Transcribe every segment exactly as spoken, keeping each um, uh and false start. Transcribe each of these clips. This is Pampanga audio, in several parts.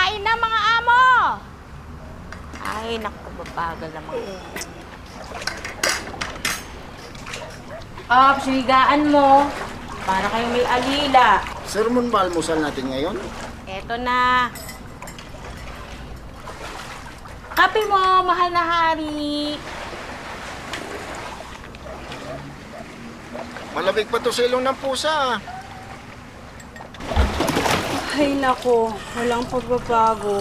Ay na, mga amo! Ay, naku, babagal naman. Ops, yung higaan mo. Para kayong may alila. Sermon ba almusal natin ngayon? Eto na. Kape mo, mahal na hari. Malamig pa to sa ilong ng pusa, ah. Ay, nako, walang pagbabago.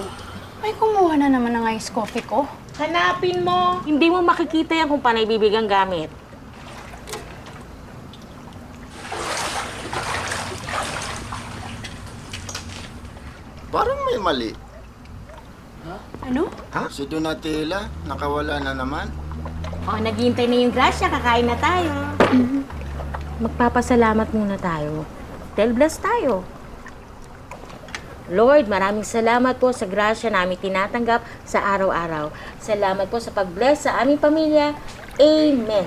Ay, kumuha na naman ng ice coffee ko. Hanapin mo. Hindi mo makikita yan kung panay bibig ang gamit. Parang may mali. Ano? Ha? Si Donatella, nakawala na naman. O, naghihintay na yung grasya, kakain na tayo. Magpapasalamat muna tayo. Dahil blessed tayo. Lord, maraming salamat po sa grasya na aming tinatanggap sa araw-araw. Salamat po sa pag-bless sa aming pamilya. Amen.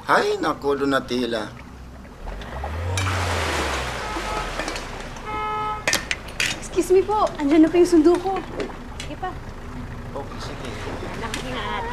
Hay, naku, Donatella. Excuse me po, andyan na po yung sundo ko. Sige pa. Okay, sige. Anak, ingat.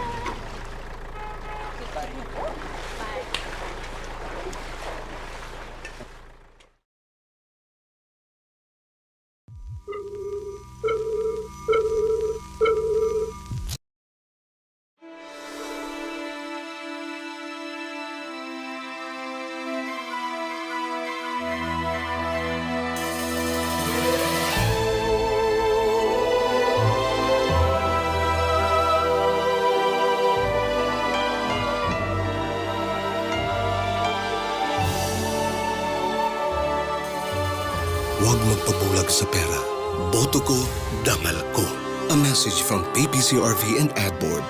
Huwag magpabulag sa pera. Boto ko, dangal ko. A message from P P C R V and Ad Board.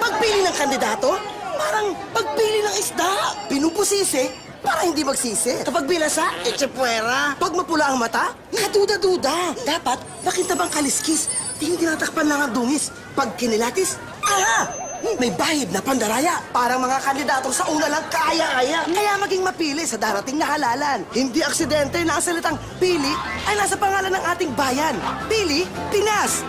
Pagpili ng kandidato, parang pagpili ng isda. Pinupusisi para hindi magsisi. Kapag binasa, eche puwera. Pag mapula ang mata, naduda-duda. Dapat makintab ang kaliskis. Di yung tinatakpan lang ang dungis. Pag kinilatis, aha! May bahid na pandaraya. Parang mga kandidatong sa una lang kaya-kaya. Kaya maging mapili sa darating na halalan. Hindi aksidente na ang salitang pili ay nasa pangalan ng ating bayan. Pili, Pinas!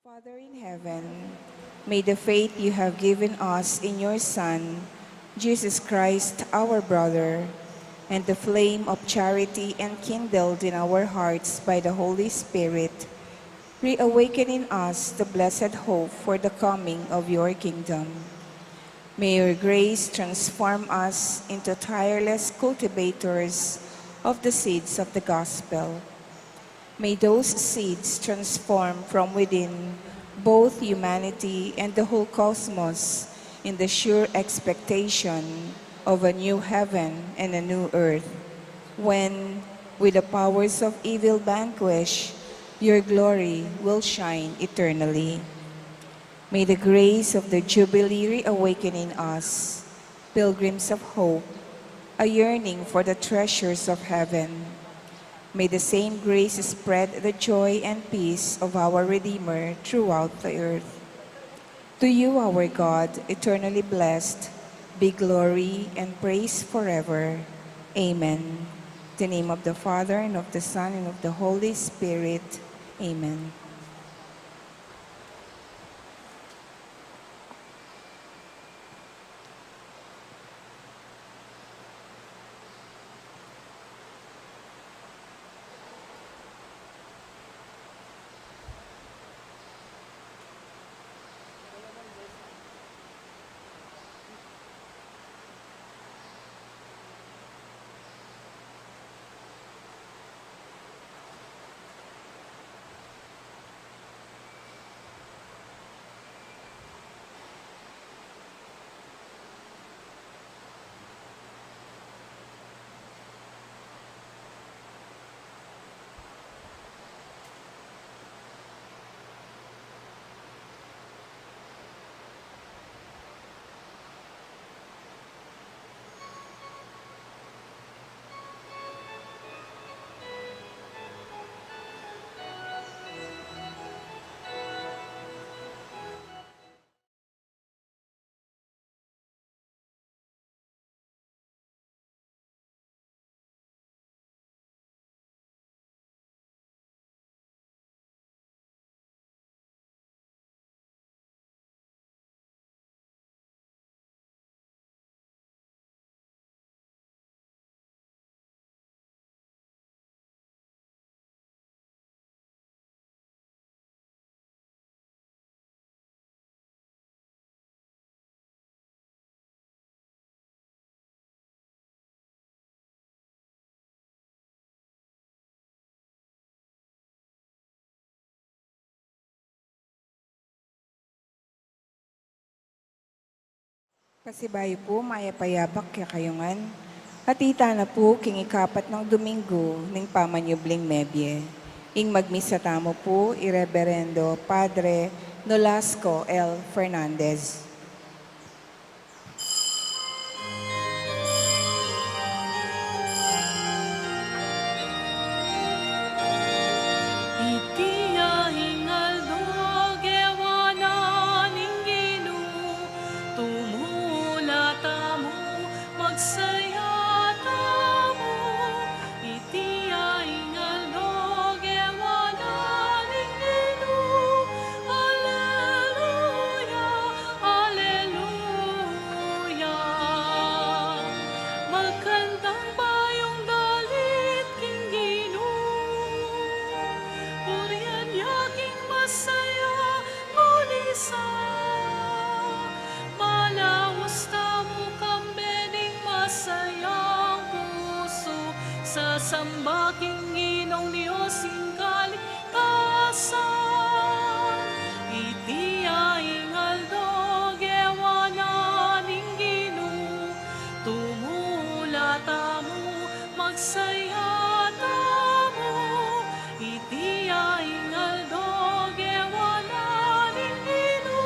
Father in heaven, may the faith you have given us in your Son, Jesus Christ, our brother, and the flame of charity enkindled in our hearts by the Holy Spirit reawaken in us the blessed hope for the coming of your kingdom. May your grace transform us into tireless cultivators of the seeds of the gospel. May those seeds transform from within both humanity and the whole cosmos in the sure expectation of a new heaven and a new earth, when, with the powers of evil vanquished, your glory will shine eternally. May the grace of the Jubilee reawaken in us, pilgrims of hope, a yearning for the treasures of heaven. May the same grace spread the joy and peace of our Redeemer throughout the earth. To you, our God, eternally blessed, be glory and praise forever. Amen. In the name of the Father, and of the Son, and of the Holy Spirit. Amen. Pasibayu pu, mayap a yabak kekayu ngan. At ita na pu king ikapat nang Domingo ning pamanyubling mebie. Ing magmisa tamu pu i Reberendo Padre Nolasco L. Fernandez. Iti ya ing aldo gewa na ning Ginu, tumula tamu, magsaya tamu. Iti ya ing aldo gewa na ning Ginu. Aleluya, aleluya. Magkantang bayung dalit king Ginu. Purian ya king masaya, kulisan. Malaus tamu kambe ning masayang pusu, sasamba king Ginung Dios king kalikasan. Iti ya ing aldo gewa na ning Ginu, tumula tamu, magsaya tamu. Iti ya ing aldo gewa na ning Ginu.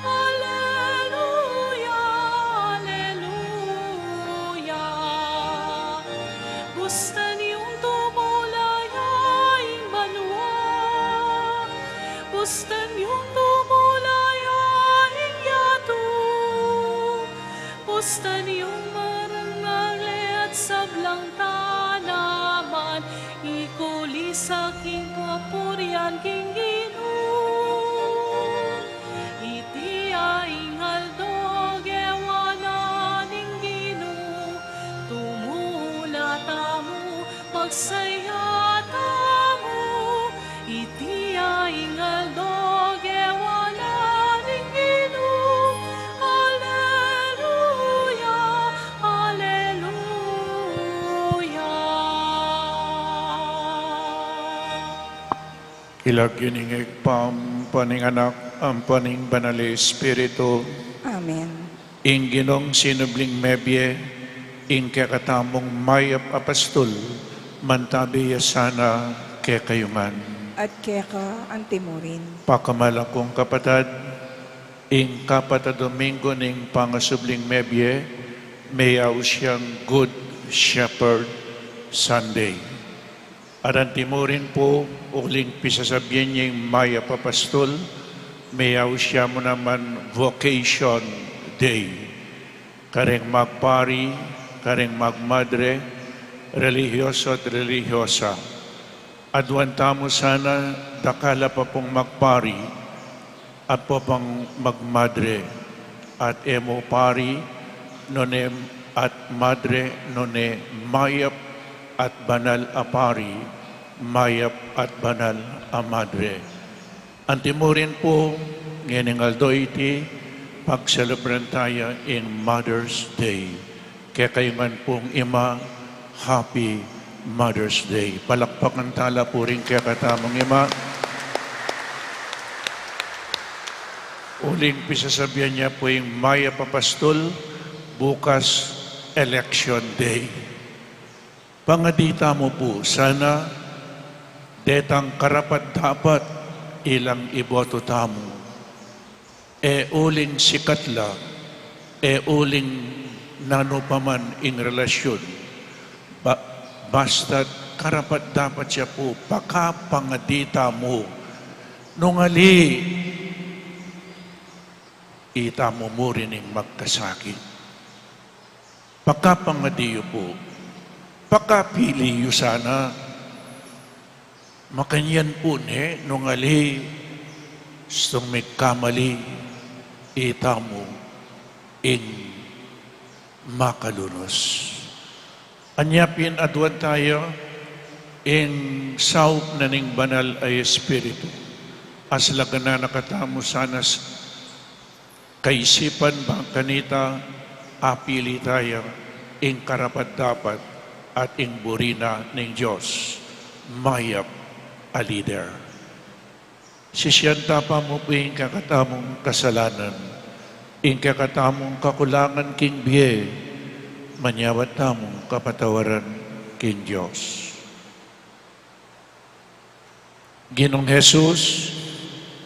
Aleluya, aleluya. Bustan yung tumula ya ing banua. Bustan yung tumula ya ing yatu. Bustan yung marang nagli at sablang tanaman, ikulisa king papurian king Ginu. Saya tamu, iti ya ing aldo, gewa na ning Ginu. Aleluya, aleluya. King lagyu ning Ibpa, ampo ning Anak, ampo ning Banal a Espiritu. Amen. Ing Ginung sinubling mebie, ing kekatamung mayap a pastul, mantabi ya sana kekayu ngan. At keka antimurin. Pakamalakung kapatad, ing kapat a Domingo ning pangasubling mebie, meyaus yang Good Shepherd Sunday. At antimurin pu, uling pisasabian ya ing mayap a pastul, meyaus ya mu naman Vocation Day. Kareng magpari, kareng magmadre, relihiyoso at relihiyosa. Aduan tamu sana dakal a pa pung magpari, ampo pang magmadre, at e mu pari, nune at madre, nune mayap at banal a pari, mayap at banal a madre. Antimurin pu, ngening aldo iti, pagselebran taya ing Mother's Day. Kekayu ngan pung ima, Happy Mother's Day. Palakpakan tala pu ring kekatamung ima. Uling pisasabian ya pu ing mayap a pastul, bukas Election Day. Pangadi tamu pu sana, detang karapat-dapat ilang iboto tamu. E uling sikat la, e uling nanu pa man ing relasyun. Ba-, basta't karapat-dapat ya pu, pakapangadi tamu. Nung ali, itamu mu rin ing magkasakit. Pakapangadi yu pu, pakapili yu sana. Makanyan pu ne, nung ali, istung mikamali, itamu ing makalunus. Anya pin aduan taya ing saup na ning Banal a Espiritu. Aslagan na katamu sana s-, kaisipan bang kanita, apili taya ing karapat-dapat at ing buri na ning Dios, mayap a lider. Sisian ta pa mu pu ing kekatamung kasalanan, ing kekatamung kakulangan king bie, manyawad tamung kapatawaran king Dios. Ginung Jesus,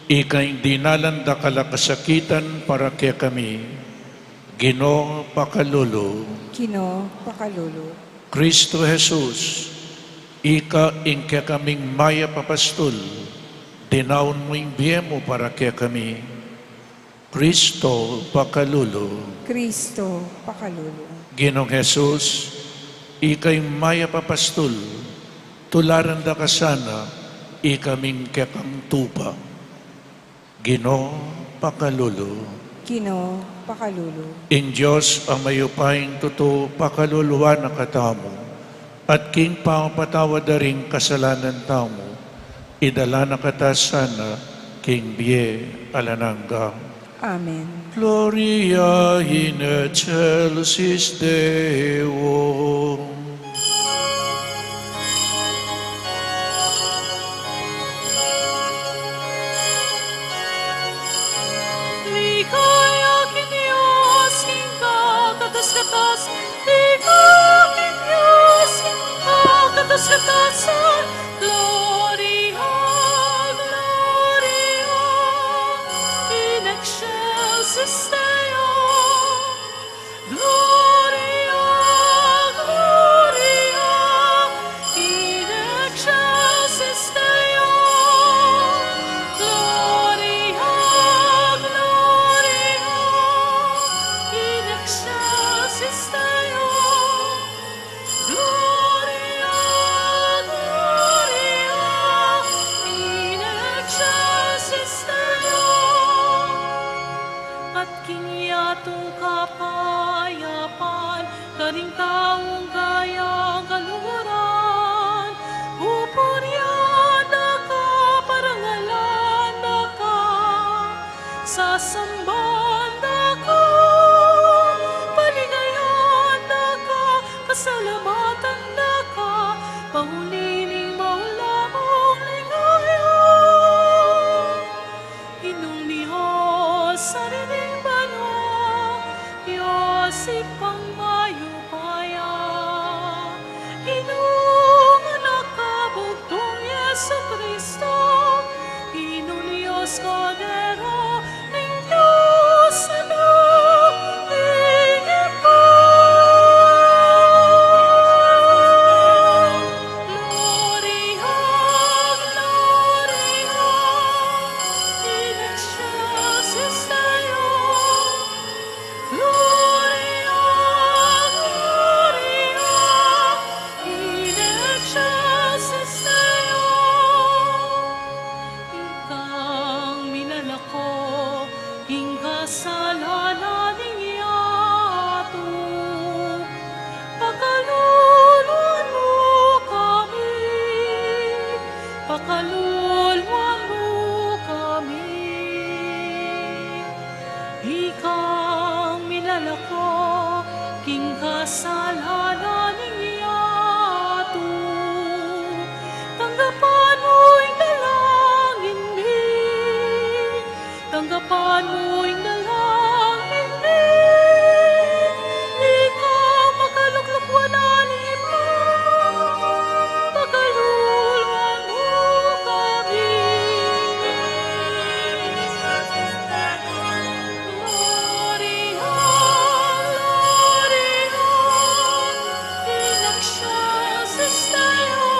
ika ing dinalan dakal a kasakitan para kekami, Ginu, pakalulu. Ginu, pakalulu. Kristo Jesus, ika ing kekaming mayap a pastul, dinaun mu ing bie mu para kekami. Kristo, pakalulu. Kristo, pakalulu. Ginung Jesus, ika ing mayap a pastul, tularan da ka sana, ikaming kekang tupa. Ginu, pakalulu. Ginu, pakalulu. Ing Dios a mayupayang tutu, pakaluluan na katamu, at king pamapatawad da ring kasalanan tamu, idala na kata sana king bie alang angga. Amen. Gloria in excelsis Deo. Ligaya king Dios, king kakatas-katasan, ligaya king Dios, king kakatas-katasan, Gloria, Gloria in excelsis Deo. Gloria, Gloria in excelsis Deo. Gloria, Gloria in excelsis Deo. Gloria, Gloria in excelsis Deo. At king yatu kapayapan, karing taung kayang kaluguran. Sipang mayupaya, Ginung Anak a bugtung Jesucristo, Ginung Dios Kordero ning Dios Ama, ning Ibpa. Gloria, Gloria in excelsis Deo. Gloria, Gloria in excelsis Deo. Ikang minalako king kasalanan ning yatu, pakaluluan mu kami, pakaluluan mu kami. Ikang minalako king kasalanan ning yatu, tanggapan mu ing dalangin mi, tanggapan mu ing dalangin mi. Ikang makaluklukuan a Ibpa, pakaluluan mu kami. Gloria, Gloria in excelsis Deo.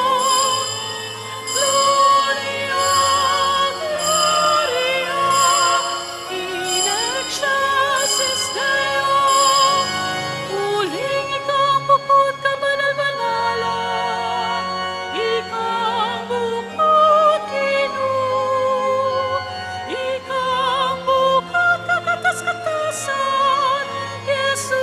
Gloria, Gloria in excelsis Deo. Uling ikang bukut kabanal-banalan, ikang bukut Ginu, ikang bukut kakatas-katasan, Jesucristo.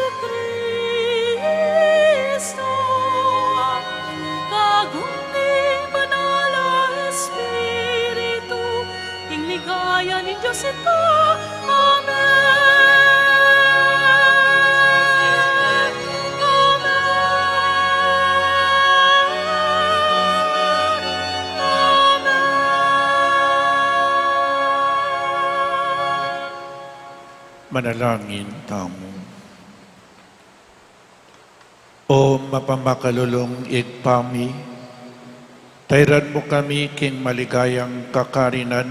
Kagum ning Banal a Espiritu, ing ligaya ning Dios Ibpa. Amen. Amen. Amen. Manalangin tamu. O mapamakalulung Ibpa mi, tairan mu kami king maligayang kakarinan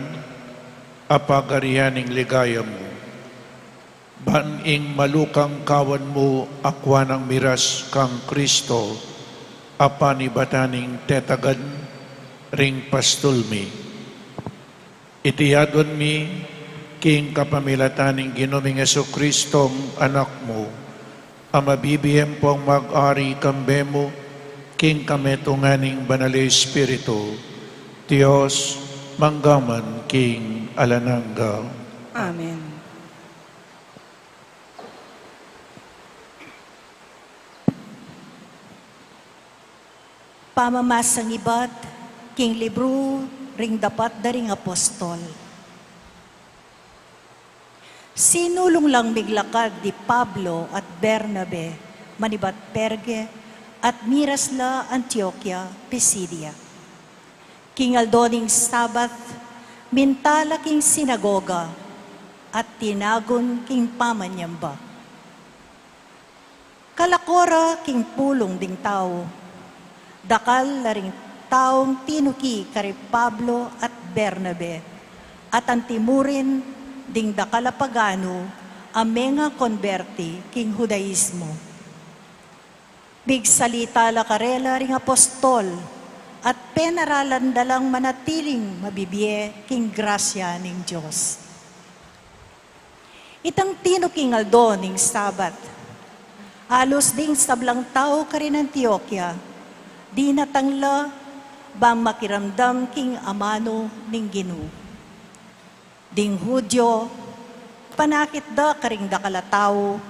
a pagarian ning ligaya mu. Ban ing malukang kawan mu akua nang miras kang Kristo a panibatan ning tetagan ring pastul mi. Iti aduan mi king kapamilatan ning Ginu ming Jesucristong Anak mu, a mabibie ampong mag-ari kambe mu king kametungan ning Banal a Espiritu, Dios, mangga man king alang angga. Amen. Pamamasang ibat king libru ring Dapat da ring Apostol. Sinulung lang miglakad di Pablo at Bernabe manibat Perge at miras la Antioquia, Pisidia. King aldo ning Sabat, minta la king sinagoga at tinagun king pamanyamba. Kalako ra king pulung ding tau, dakal la ring taung tinuki kari Pablo at Bernabe, at antimurin ding dakal a paganu a mengakonberti king Hudaismo. Migsalita la karela ring apostol, at penaralan da lang manatiling mabibie king grasya ning Dios. Itang tinuking aldo ning Sabat, alus ding sablang tau karin Antioquia, dinatang la bang makiramdam king amanu ning Ginu. Ding Judio, panakit da karing dakal a tau,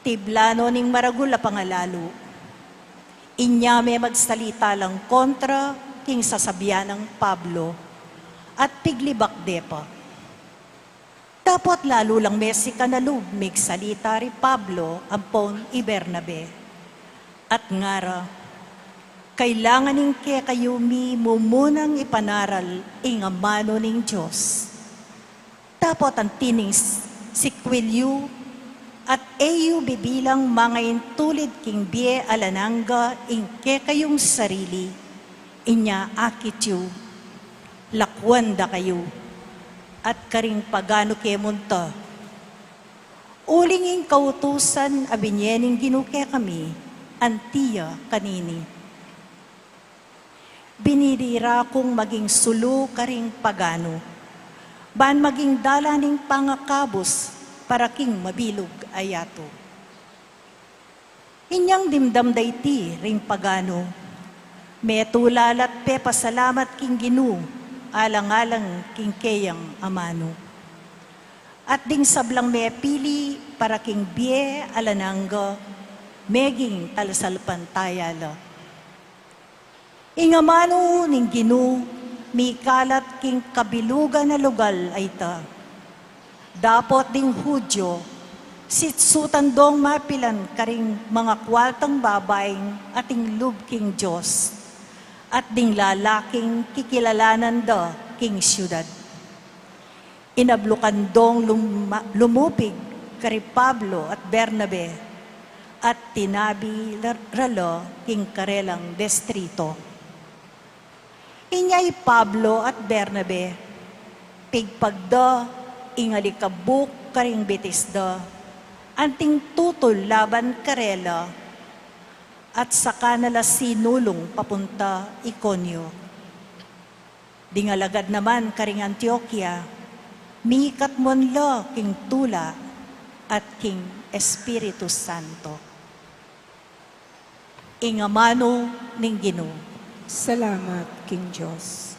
tibla no ning maragul a pangalalu. Inya me magsalita lang kontra king sasabian nang Pablo, at piglibak de pa. Dapot lalu lang me sikan a lub migsalita ri Pablo ampon i Bernabe, at ngara, "Kailangan ing kekayu mi mumunang ipanaral ing amanu ning Dios." Dapot anti ning s-, sikwil yu at E yu bibilang mangaintulid king bie alang angga ing kekayung sarili, inya akit yu, lakuan da kayu, at karing paganu ke munta. Uling ing kautusan a binie ning Ginu kekami, anti ya kanini. Binili ra kung maging sulu karing paganu, ban maging dalan ning pangakabus para king mabilug a yatu. Inyang dimdam da iti ring paganu, metula la't pepasalamat king Ginu, alang-alang king keyang amanu. At ding sablang mepili para king bie alang angga, meging talasalpantaya la. Ing amanu ning Ginu, mikalat king kabilugan a lugal a ita. Dapot ding Hudyo, sitsutan dong mapilan karing mangakualtang babaing ating lub king Dios, at ding lalaking kikilalanan da king siudad. Inablukan dong luma-, lumupig kari Pablo at Bernabe, at tinabi la-, ra la king karelang distrito. Inya i Pablo at Bernabe, pigpag da ing alikabuk karing bitis da, anting tutul laban karela, at saka na la sinulung papunta Iconio. Ding alagad naman karing Antioquia, mikat mon la king tula at king Espiritu Santo. Ing amanu ning Ginu. Salamat king Dios.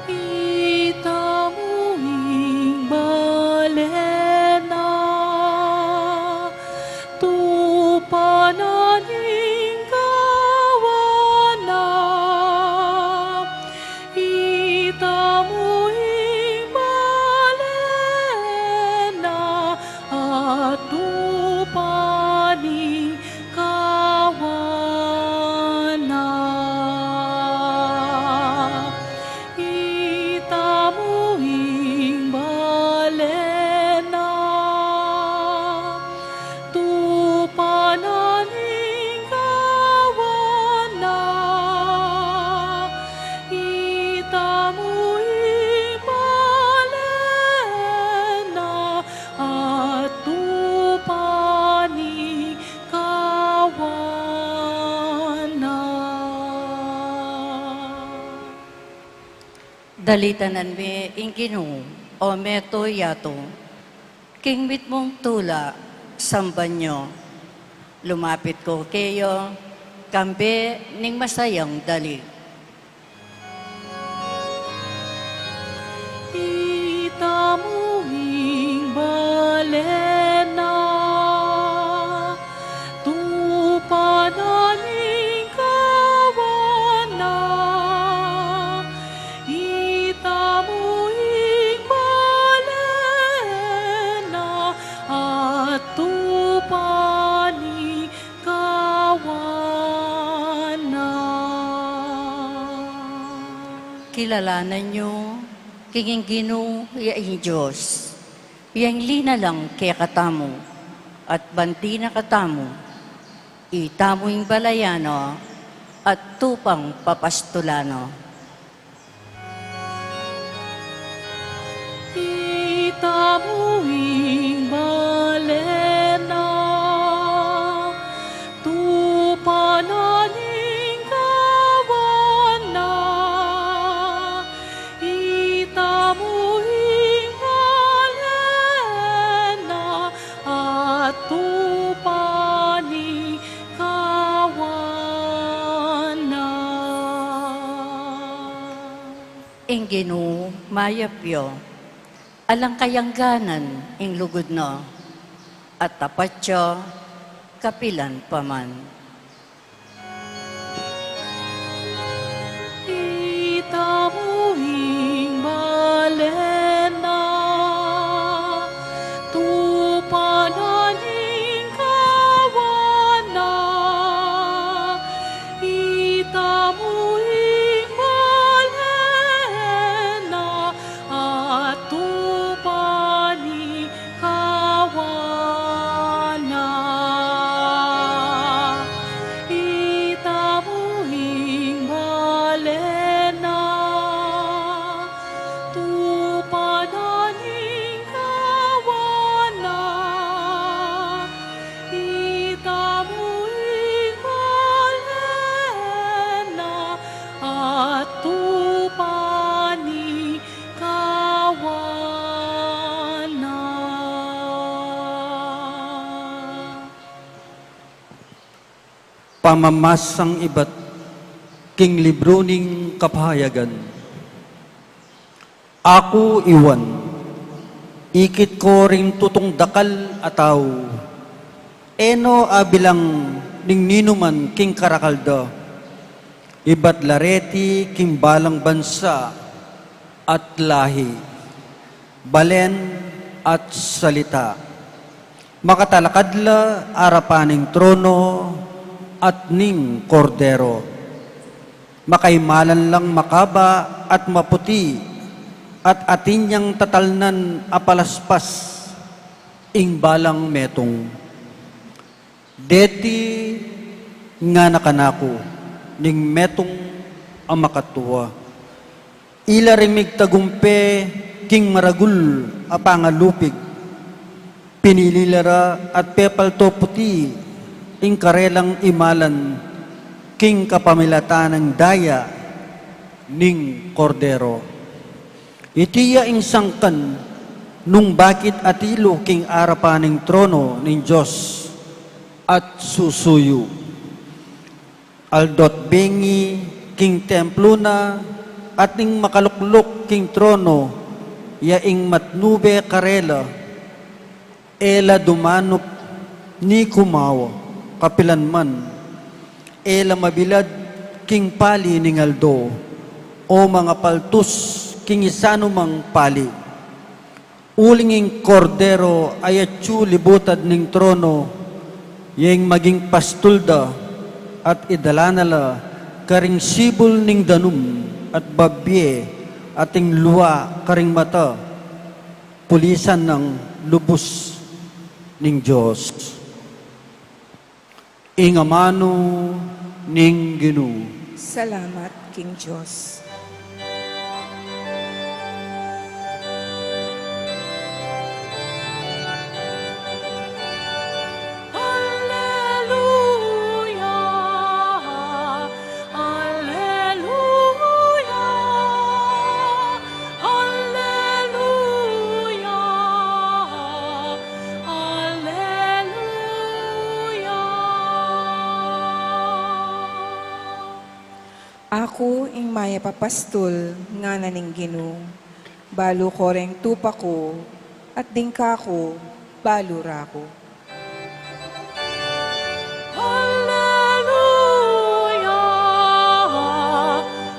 Itamu ing bale na, tupanan ing gawan na. Itamu ing bale na, at tupanan ing gawan na. Itamu ing bale na, tupanan ing gawan na. Itamu ing bale na, at tupanan ing gawan na. Dalitanan mi ing Ginu, o meto yatu. King mitmung tula, samban yu. Lumapit ko keya, kambe ning masayang dali. Itamu ing bale na, tupanan ing gawan na. Itamu ing bale na, at tupanan ing gawan na. Kilalanan yu, king ing Ginu ya ing Dios, ya ing linalang kekatamu, at bandi na katamu. Itamu ing balayan na, at tupang papastulan na. Itamu ing bale na, tupanan ing gawan na. Itamu ing bale na, at tupanan ing gawan na. Ing Ginu mayap ya, alang kayangganan ing lugud na, at tapat ya kapilan pa man. Itamu ing bale na, tupanan ing gawan na. Itamu ing bale Pamamasang ibat king libru ning kapayagan. Aku i Juan, ikit ko ring tutung dakal a tau, e no abilang ning ninuman king karakal da, ibat la reti king balang bansa at lahi, balen at salita. Makatalakad la arapan ning trono at ning Kordero. Makaimalan lang makaba at maputi, at atin yang tatalnan a palaspas ing balang metung. Deti ngana kanaku ning metung a makatua, ila ring migtagumpe king maragul a pangalupig. Pinili la ra at pepalto puti ing karelang imalan king kapamilatan ning daya ning Kordero. Iti ya ing sangkan nung bakit atilu king arapan ning trono ning Dios at susuyu. Aldo't bengi king templo na, at ning makalukluk king trono, ya ing matnube karela, e la dumanup ni kumawa, kapilan man, e la mabilad king pali ning aldo, o mangapaltus king isanumang pali. Uling ing Kordero a yatsu libutad ning trono, ya ing maging pastul da, at idala na la karing sibul ning danum at babie, at ing lua karing mata, pulisan nang lubus ning Dios. Ing amanu ning Ginu. Salamat king Dios. Alleluia, alleluia, alleluia. Alleluia. Aku ing mayap a pastul, ngana ning Ginu, balu ko reng tupa ku, at ding kaku, balu ra ku. Alleluia,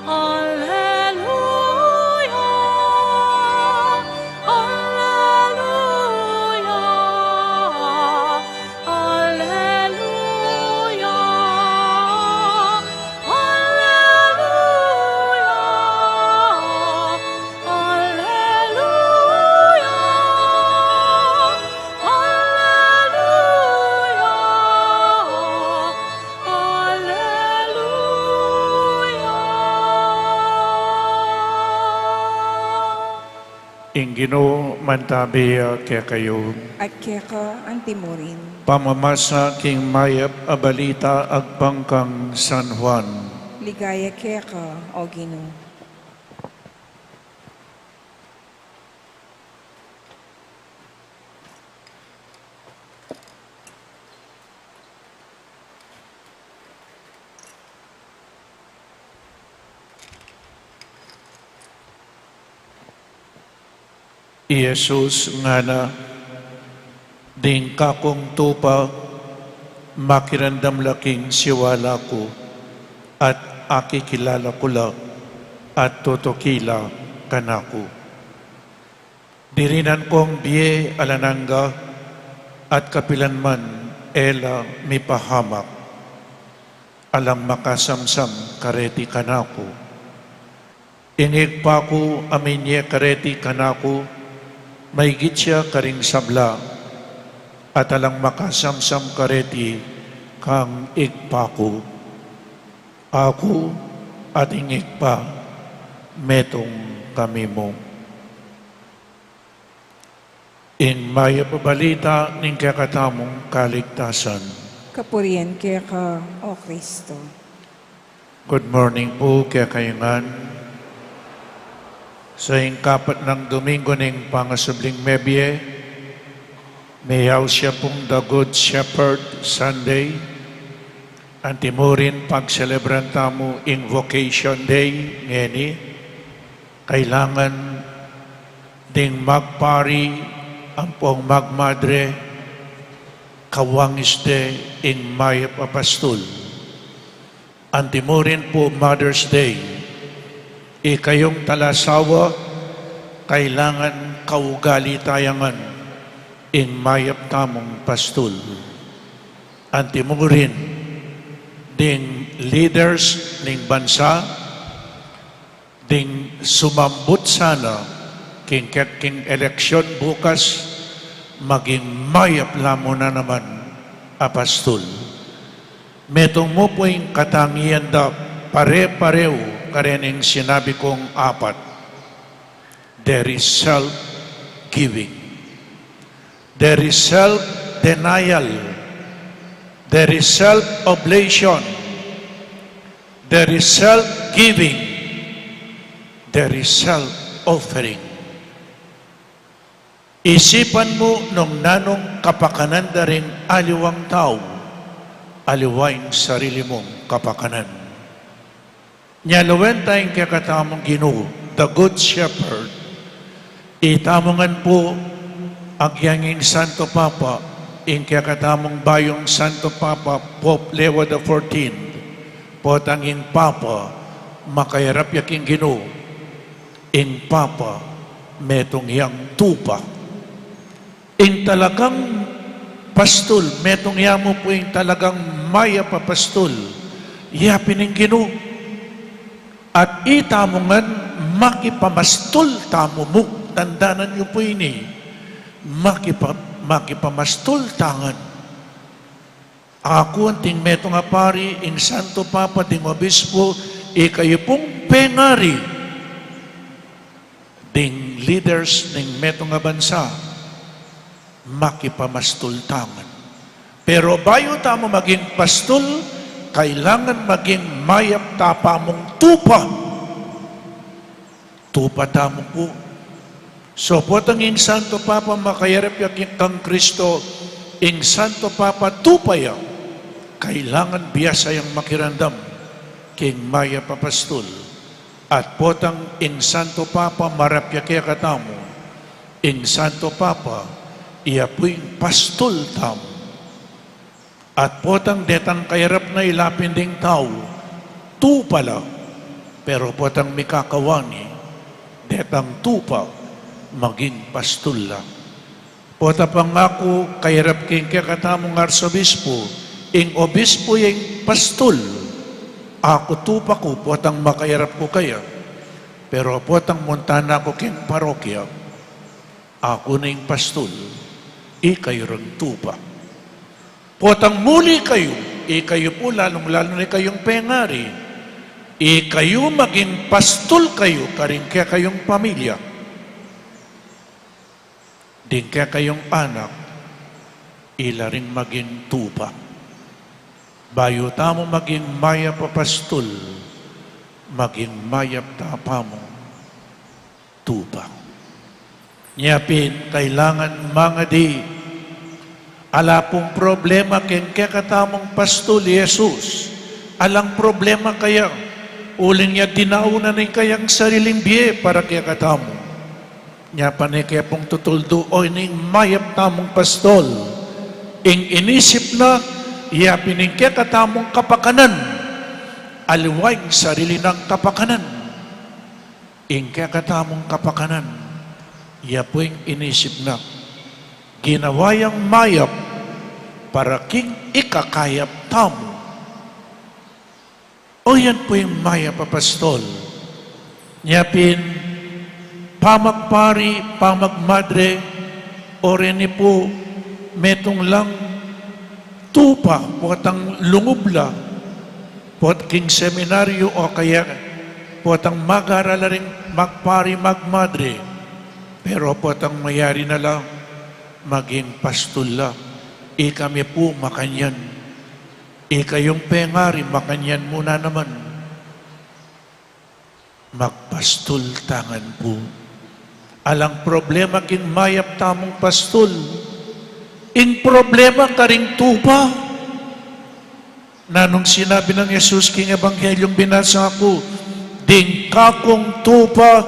alleluia, alleluia, alleluia, alleluia, alleluia. Alleluia, alleluia. Ing Ginu mantabi ya kekayu. At keka antimurin. Pamamasa king mayap a balita agpang kang San Juan. Ligaya keka, O Ginu. I Jesus ngana, ding kakung tupa, makiramdam la king siwala ku, at akikilala ku la, at tutuki la kanaku. Dirinan kong bie alang angga, at kapilan man e la mipahamak. Alang makasamsam kareti kanaku. Ing Ibpa ku a minye kareti kanaku, maigit ya karing sabla, at alang makasamsam kareti kang Ibpa ku. Aku at ing Ibpa, metung kami mu. Ing mayap a balita ning kekatamung kaligtasan. Kapurian keka, O Kristo. Good morning pu kekayu ngan. Sa ing kapat nang Domingo ning pangasubling mebie, meyaus ya pung The Good Shepherd Sunday. Antimurin pagselebran tamu ing Vocation Day ngeni, kailangan ding magpari ampong magmadre kawangis de ing mayap a pastul. Antimurin pu Mother's Day, ikayung talasawa, kailangan kaugali tayangan ing mayap tamung pastul. Antimurin ding leaders ning bansa, ding sumambut sana king ket king eleksyon bukas, maging mayap la mu na naman a pastul. Metung mu pu ing katangian da pare-pareu karening sinabi kung apat. There is self-giving. There is self-denial. There is self-oblation. There is self-giving. There is self-offering. Isipan mu nung nanung kapakanan da ring aliwang tau, aliwa ing sarili mung kapakanan. Nya lawen ta ing kekatamung Ginu, the Good Shepherd. Itamu ngan pu, agyang ing Santo Papa, ing kekatamung bayung Santo Papa, Pope Leo the fourteenth, potang ing Papa, makayarap ya king Ginu, ing Papa, metung yang tupa. Ing talagang pastul, metung ya mu pu ing talagang mayap a pastul, ya pin ing Ginu. At itamu ngan makipamastul tamu mu, tandanan yu pu ini, makipa-, makipamastul ta ngan. Aku anting metung a pari, ing Santo Papa, ding obispo, ikayu pung pengari, ding leaders ning metung a bansa, makipamastul ta ngan. Pero bayu tamu maging pastul, kailangan maging mayap ta pamung tupa. Tupa tamu pu. So, potang ing Santo Papa makayarap ya king kang Kristo, ing Santo Papa tupa ya, kailangan biasa yang makiramdam king mayap a pastul. At potang ing Santo Papa marap ya kekatamu, ing Santo Papa, iya pu ing pastul tamu. At potang detang kayarap na, ila pin ding tau, tupa la. Pero potang mikakawani, detang tupa, maging pastul la. Pota pang aku kayarap king kekatamung arsobispo, ing obispo ya ing pastul. Aku tupa ku, potang makayarap ku kaya. Pero potang munta na ku king parokya, aku na ing pastul, ikayu ring tupa. Potang muli kayu, ikayu pu, lalung-lalu na ikayung pengari, ikayu maging pastul kayu karing kekayung pamilya. Ding kekayung anak, ila ring maging tupa. Bayu tamu maging mayap a pastul, maging mayap ta pamung tupa. Nya pin, kailangan mangadi, ala pung problema king kekatamung pastul i Jesus. Alang problema kaya, uling ya dinaun na ning kayang sariling bie para kekatamu. Nya pane ke pung tutuldu, o ining mayap tamung pastul, ing inisip na, ya pin ing kekatamung kapakanan, aliwa ing sarili nang kapakanan. Ing kekatamung kapakanan, ya pu ing inisip na, ginawa yang mayap para king ikakayap tamu. O yan pu ing mayap a pastul. Nya pin, pamagpari, pamagmadre, o reni pu, metung lang tupa, potang lungub la, pot king seminaryo o kaya potang mag-aral la ring magpari, magmadre, pero potang mayari na la maging pastul la. Ikami pu makanyan. Ikayung pengari makanyan mu na naman. Magpastul ta ngan pu. Alang problema king mayap tamung pastul. Ing problema karing tupa. Nanung sinabi nang Jesus king Ebanghelyung binasa ku, ding kakung tupa,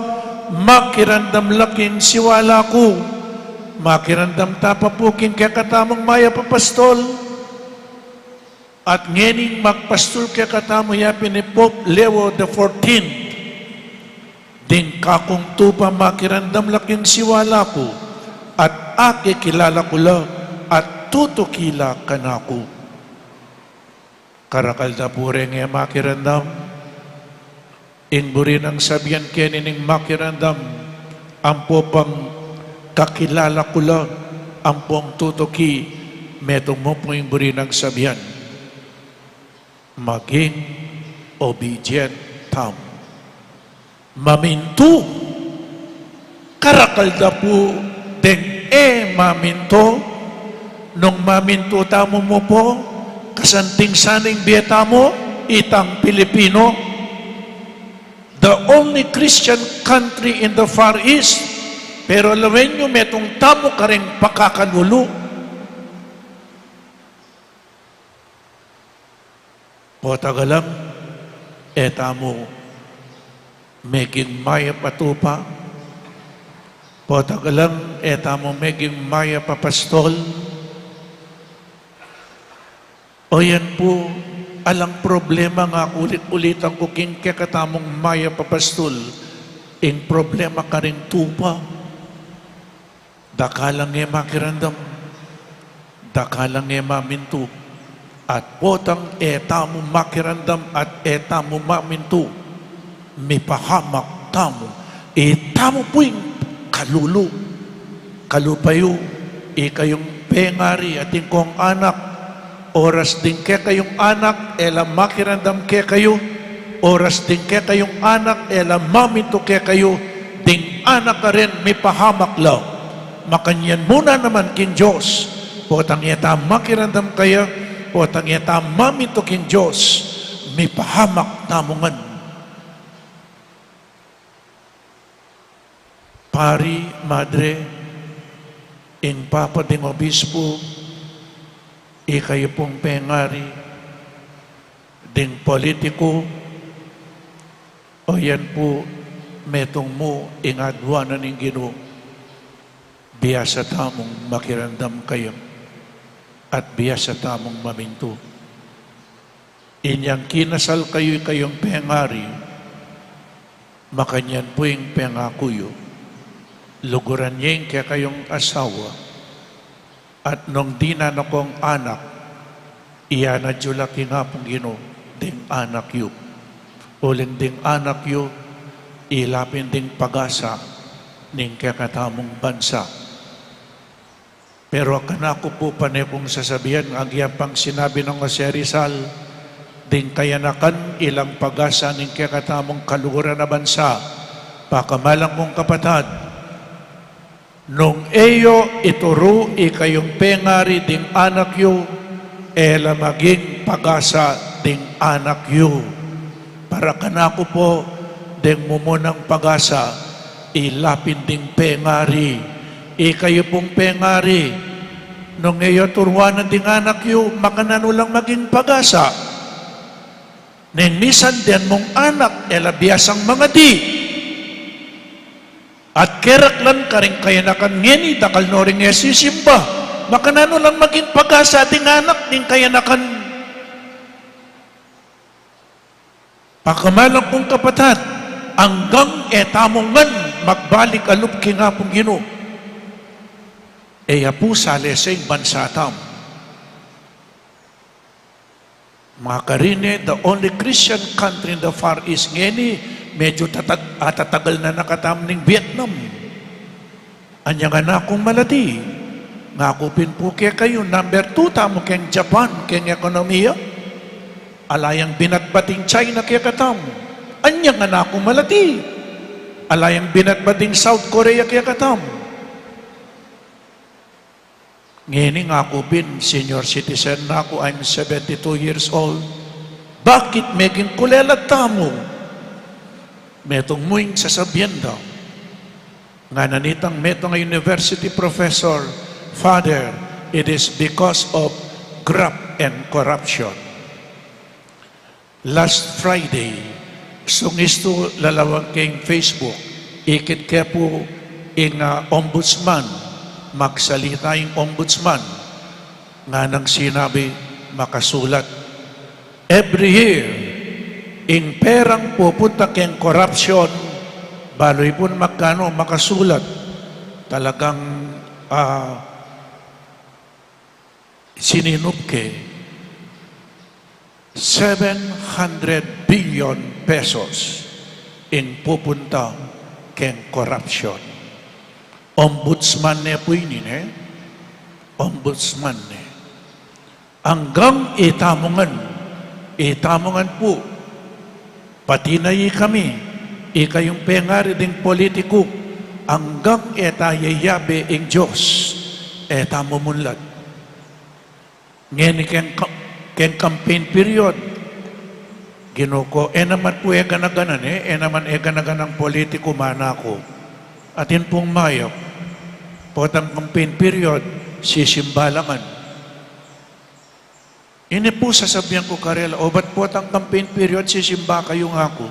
makiramdam la king siwala ku. Makiramdam ta pa pu king kekatamung mayap a pastol. At ngening magpastol kekatamu ya pin i Pope Leo the fourteenth. Ding kakung tupa makiramdam la king siwala ku, at akikilala ku la, at tutuki la kanaku. Karakal da pu reng e makiramdam. Ing buri nang sabian keni ning makiramdam, ampo pang kakilala ku la, ampong tutuki, metung mu pu ing buri nang sabian. Maging obedient tamu. Mamintu. Karakal da pu deng e mamintu. Nung mamintu tamu mu pu, kasanting sana ing bie tamu, itang Pilipino, the only Christian country in the Far East, pero lawen yu metung tamu kareng pakakalulu. Potagalang e tamu meging mayap a tupa. Potagalang e tamu meging mayap a pastol. O yan pu, alang problema nga ulit-ulitan ku king kekatamung mayap a pastol, ing problema karing tupa. Dakal lang e makiramdam, dakal lang e mamintu, at potang e tamu makiramdam at e tamu mamintu, mipahamak tamu, itamu pu ing kalulu. Kalupa yu, ikayung pengari at ing kong anak, oras ding kekayung anak e la makiramdam kekayu, oras ding kekayung anak e la mamintu kekayu, ding anak a rin mipahamak la. Makanyan mu na naman king Dios, potang e ta makiramdam kaya, potang e ta mamintu king Dios, mipahamak tamu ngan. Pari, madre, ing papa ding obispu, ikayu pung pengari, ding politiku, o yan pu, metung mu ing aduanan ning Ginu, biasa tamung makiramdam kaya, at biasa tamung mamintu. Inyang kinasal kayu, ikayung pengari, makanyan pu ing pengaku yu, luguran ye ing kekayung asawa, at nung dinan na kong anak, iyanad yu la king Apung Ginu ding anak yu. Uling ding anak yu, ila pin ding pagasa ning kekatamung bansa. Pero kanaku pu pane kung sasabian, agyang pang sinabi nang Jose Rizal, ding kayanakan ilang pagasa ning kekatamung kaluguran a bansa. Pakamalan kung kapatad, nung e yu ituru ikayung pengari ding anak yu, e la maging pagasa ding anak yu. Para kanaku pu, deng mumunang pagasa, ila pin ding pengari. Ikayu pung pengari, nung e yu turuanan ding anak yu, makananu lang maging pagasa? Neng misan den mung anak, e la biasang mangadi. At keraklan karing kayanakan ngeni, dakal no ring e sisimba. Makananu lang maging pagasa ding anak, ding kayanakan? Pakamalan kung kapatad, anggang e tamu ngan magbalik a lub king Apung Ginu, e ya pu salese ing bansa tamu. Mga karine, the only Christian country in the Far East ngeni, medyu tatag-, atatagal na na katamu ning Vietnam. Anya ngan akung malati, ngaku pin pu kekayu, number two tamu keng Japan, keng ekonomiya. Ala yang binatbat ing China kekatamu. Anya ngan akung malati, ala yang binatbat ing South Korea kekatamu. Ngeni ngaku pin, senior citizen na ku, I'm seventy-two years old. Bakit meging kulelat tamu? Metung mu ing sasabian da. Ngana nitang metung a university professor, Father, it is because of graft and corruption. Last Friday, sungistu lalawan keng Facebook, ikit ke pu ing, ah, ombudsman, magsalita ing ombudsman, nganang sinabi, makasulat. Every year, ing perang pupunta keng corruption, balu pun magkanu, makasulat. Talagang, ah, sininup ke, seven hundred billion pesos ing pupunta keng corruption. Ombudsman ne pu ini, ne? Ombudsman ne. Anggang itamu ngan, itamu ngan pu, pati na ikami, ikayung pengari ding politiku, anggang e ta yayabe ing Dios, e ta mumunlad. Ngeni keng ka-, keng campaign period, Ginu ku, e naman pu e gana-gana, ne, e naman e gana-ganang politiku, mana ku. Atin pung mayap, potang campaign period, sisimba la ngan. Ini pu sasabian ku karela, o ba't potang campaign period, sisimba kayu, nga ku.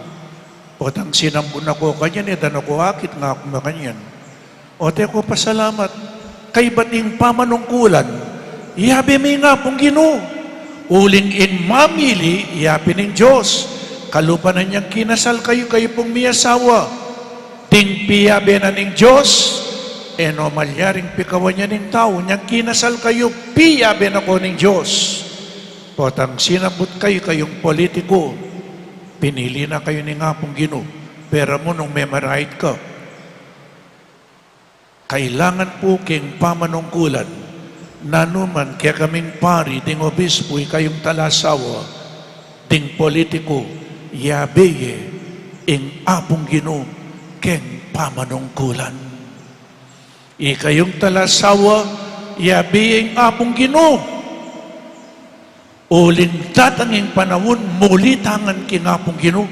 Potang sinambu na ku kanyan, e da na ku akit, nga ku makanyan. O te ku pasalamat, kaybat ing pamanungkulan, yabe me ing Apung Ginu. Uling ing mamili, yabe ning Dios. Kalupa na niang kinasal kayu, kayu pung miyasawa. Ding piyabe na ning Dios, e no malyaring pikawan ya ning tau, niang kinasal kayu, piyabe na ko ning Dios. Potang sinabut kayu, kayung politiku, pinili na kayu ning Apung Ginu. Pera mu nung memarahit ka. Kailangan pu keng pamanungkulan, nanu man kekaming pari, ding obispu, ikayung talasawa, ding politiku, yabe ye ing Apung Ginu keng pamanungkulan. Ikayung talasawa, yabe ye ing Apung Ginu. Uling datang ing panaun, muli tangan king Apung Ginu.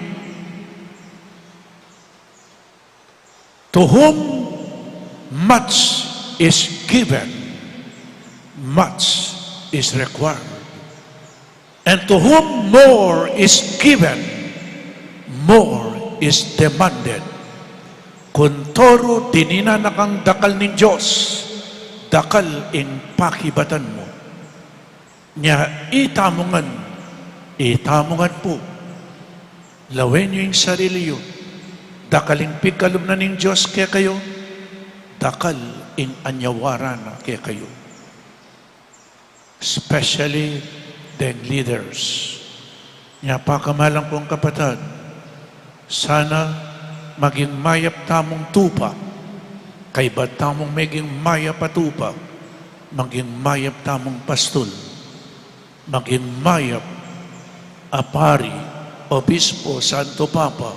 To whom much is given, much is required. And to whom more is given, more is demanded. Kuntoru dininan na kang dakal ning Dios, dakal ing pakibatan mu. Nya itamu ngan, itamu ngan pu, lawen yu ing sarili yu, dakal ing pikalub na ning Dios kekayu, dakal ing anyawaran na kekayu. Especially deng leaders. Nya pakamalan kung kapatad, sana maging mayap tamung tupa, kaybat tamung meging mayap a tupa, maging mayap tamung pastul, maging mayap a pari, obispo, Santo Papa,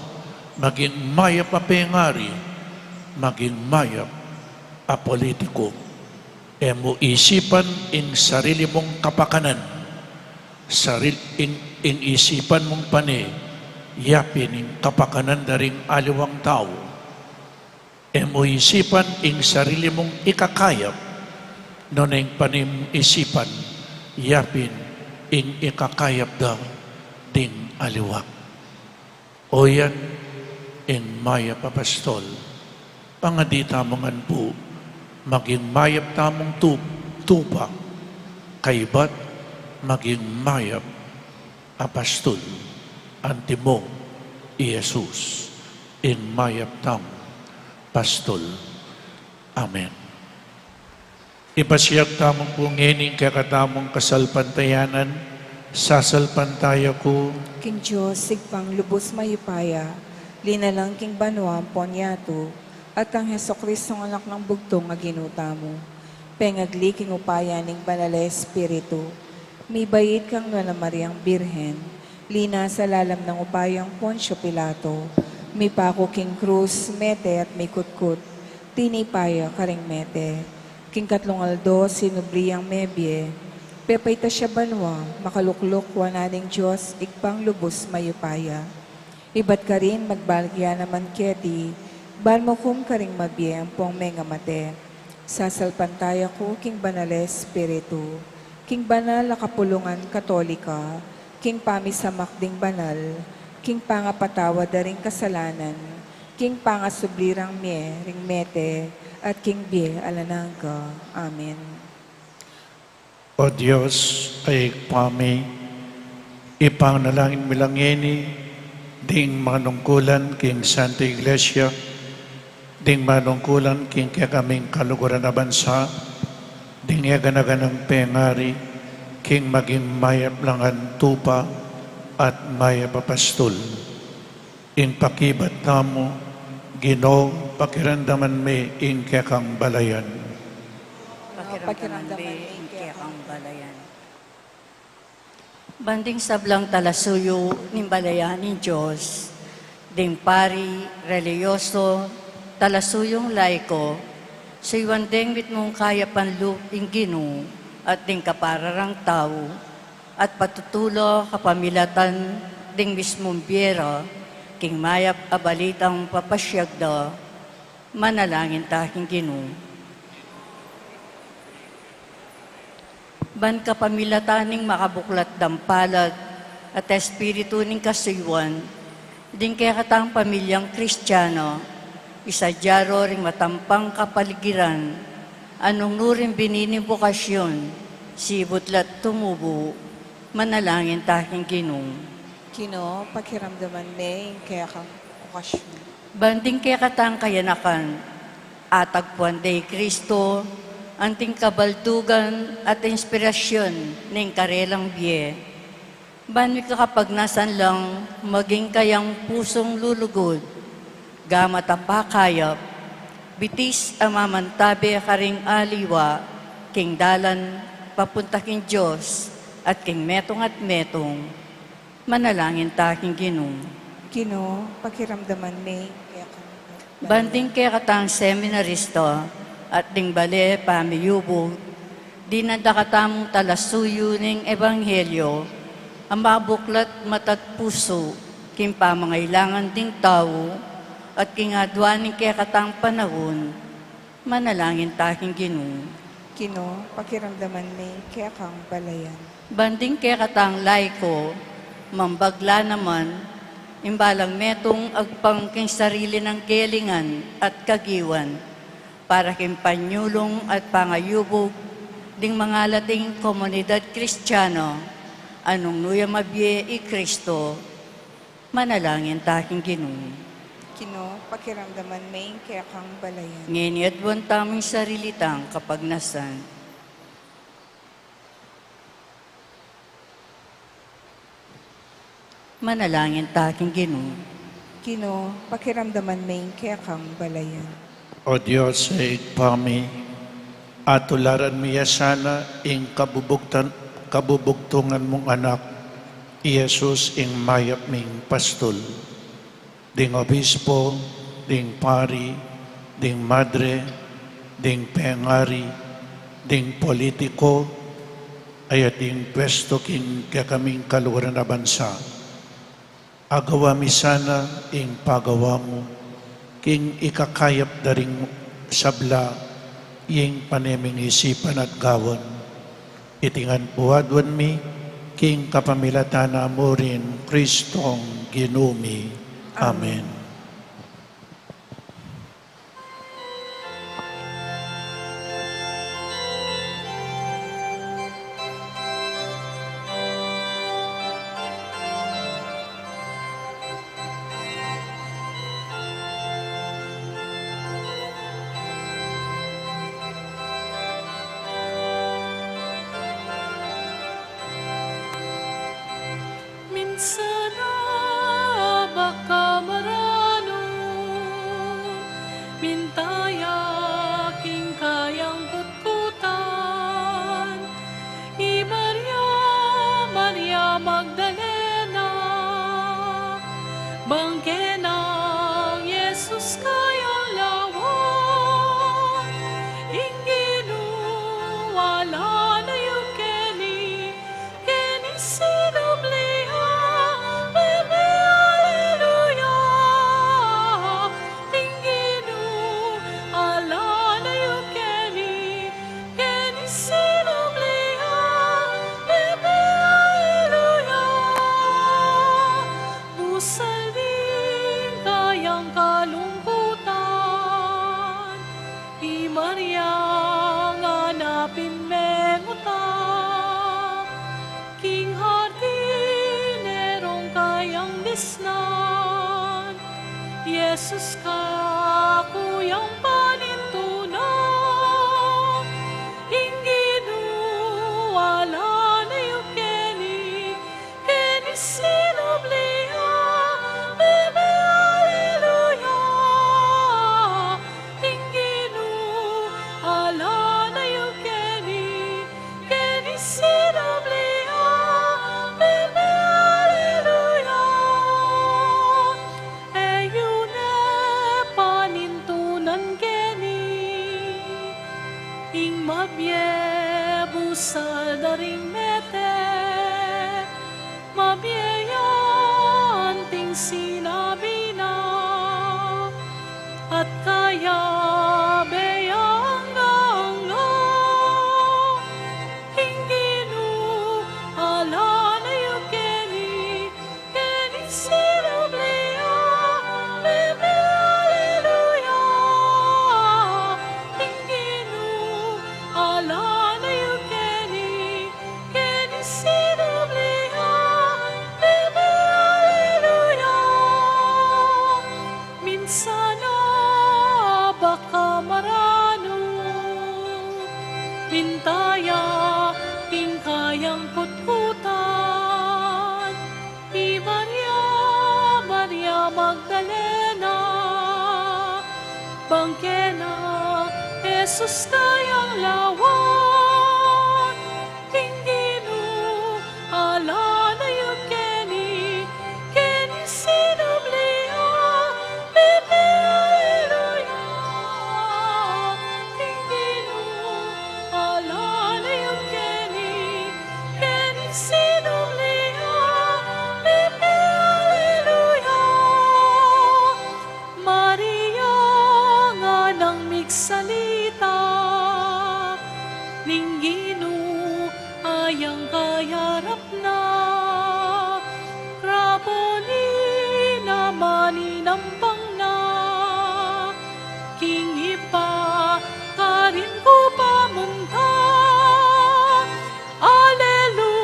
maging mayap a pengari, maging mayap a politiku. E mu isipan ing sarili mung kapakanan, saril-, ing, ing isipan mung pane, yapin ing kapakanan da ring aliwang tau. E mu isipan ing sarili mung ikakayap, nune ing pane mung isipan, yapin ing ikakayap da ding aliwa. O yan ing mayap a pastol. Pangadi tamu ngan pu, maging mayap tamung tup-, tupa, kaybat maging mayap a pastol, antimo i Jesus, ing mayap tamung pastol. Amen. Ipasiag tamu pu ngeni ing kekatamung kasalpantayanan. Sasalpantaya ku king Dios, Ibpang lubus mayupaya, linalang king banua ampon yatu, at kang Jesucristong Anak nang bugtung a Ginu tamu. Pengagli king upaya ning Banal a Espiritu, mibait kang Nuan a Mariang Birhen, linasa lalam nang upayang Poncio Pilato, mipaku king krus, mete at mikutkut, tinipa ya karing mete. King katlung aldo, sinubli yang mebie, pepaitas ya banua, makalukluk wanan ning Dios, Ibpang lubus mayupaya. Ibat karin, magbalik ya naman keti, ban mukum karing mabie ampong mengamate. Sasalpantaya ku king Banal a Espiritu, king banal a kapulungan Katolika, king pamisamak ding banal, king pangapatawad da ring kasalanan, king pangasubli rang mie ring mete, at king bie alang angga. Amen. O Dios, a Ibpa mi, ipanalangin mi la ngeni ding manungkulan king Santa Iglesia, ding manungkulan king kekaming kaluguran a bansa, ding eganaganang pengari king maging mayap la ngan tupa at mayap a pastul. Ing pakibat tamu, Ginu, pakiramdaman mi ing kekang balayan. Pakiramdaman mi ing kekang balayan. Ban ding sablang talasuyu ning balayan ning Dios, ding pari, relihiyoso, talasuyung laiko, suyuan deng mitmung kayapan lub ing Ginu at ding kapara rang tau, at patutu la kapamilatan ding mismung bie ra king mayap a balitang papasiag da. Manalangin ta king Ginu. Ban kapamilatan ning makabuklat dang palad at espiritu ning kasuyuan, ding kekatang pamilyang Kristiano, isadya ro ring matampang kapaligiran, a nung nu ring bini ning bokasyon, sibut la't tumubu. Manalangin ta king Ginu. Ginu, pakiramdaman me ing kekang bokasyon. Ban ding kekatang kayanakan, atagpuan de i Kristo, anting kabaldugan at inspirasyon ning karelang bie. Ban mikakapagnasan lang maging kayang pusung lulugud, gamat a pakayap, bitis a mamantabe karing aliwa, king dalan papunta king Dios at king metung at metung. Manalangin ta king Ginu. Ginu, pakiramdaman me ing kekang balayan. Ban ding kekatang seminarista at ding bale pamiyubug, ding dakal tamung talasuyu ning ebanghelyo, a mabuklat mata't pusu king pamangailangan ding tau at king adwan ning kekatang panaun. Manalangin ta king Ginu. Ginu, pakiramdaman me ing kekang balayan. Ban ding kekatang laiko, mambagla naman, ing balang metung agpang king sarili nang kelingan at kagiwan, para king panyulung at pangayubug ding mangalating komunidad Kristiano, a nung nu ya mabie i Kristo. Manalangin ta king Ginu. Ginu, pakiramdaman me ing kekang balayan. Ngeni adwan tamu ing sarili tang kapagnasan. Manalangin ta king Ginu. Ginu, pakiramdaman me ing kekang balayan. O Dios, a Ibpa mi, atularan mi ya sana ing kabubugtan-, kabubugtungan mung Anak, i Jesus, ing mayap ming pastul. Ding obispo, ding pari, ding madre, ding pengari, ding politiko, a atin puestu king kekaming kaluguran a bansa. Agawa mi sana ing pagawa mu, king ikakayap da ring sabla, ing pane ming isipan at gawan. Iti ngan pu aduan mi, king kapamilatan na mu ring Kristong Ginu mi. Amen. Amen. Minsan na baka mara Maria, nganapin me mu ta, king hardin e rong kayang bisnan, Jesus kakuyang panintunan, ing Ginu ala na yu keni, keni sinubli ya, bebe aleluya. Ing Ginu ala na yu keni, keni sinubli ya, bebe aleluya. E yu ne panintunan keni, ing mabie busal da ring mete, mabie ya anting sinabi na, at kayabe yang angga. Ing Ginu ala na yu keni, keni sinubli ya, bebe aleluya. Ing Ginu ala na yu keni, keni sinubli ya, bebe aleluya. Minsan na baka maranu, minta ya king kayang kutkutan, i Maria, Maria Magdalena, bang kena Jesus kayang lawan. Ing Ginu ala na yu keni, keni sinubli ya, bebe aleluya. Ing Ginu ala na yu keni, keni sinubli ya, bebe aleluya. Maria, nganang migsalita, ning Ginu ayang kayarap na, Raboni naman inampang na, king Ibpa karin ku pamunta. Alelu,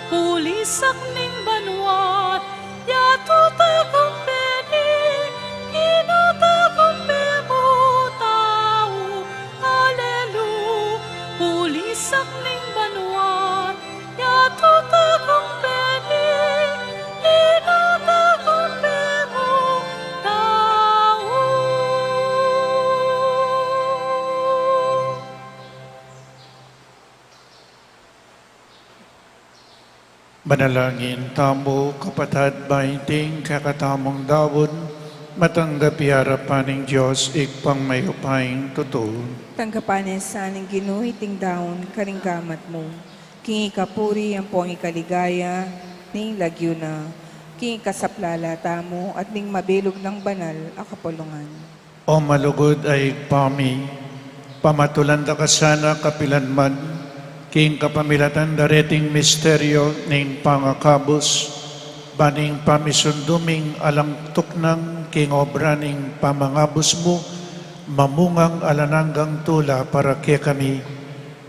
pulisak ning banuat, yatu tagumpeni, Ginu tagumpemu tau. Alelu, pulisak ning banuat, yatu tagumpeni, Ginu tagumpemu tau. Manalangin tamu, kapatad, ba iting kekatamung daun, matanggap ya arapan ning Dios, Ibpang mayupayang tutu. Tanggapan na sa ning Ginu iting daun karing gamat mu, king ikapuri ampong ikaligaya ning lagyu na, king ikasaplala tamu at ning mabilug nang banal a kapulungan. O malugud a Ibpa mi, pamatulan da ka sana kapilan man, king kapamilatan da reting misteryo ning pangakabus, ban ing pamisundu ming alang tuknang king obra ning pamangabus mu, mamungang alang anggang tula para kekami.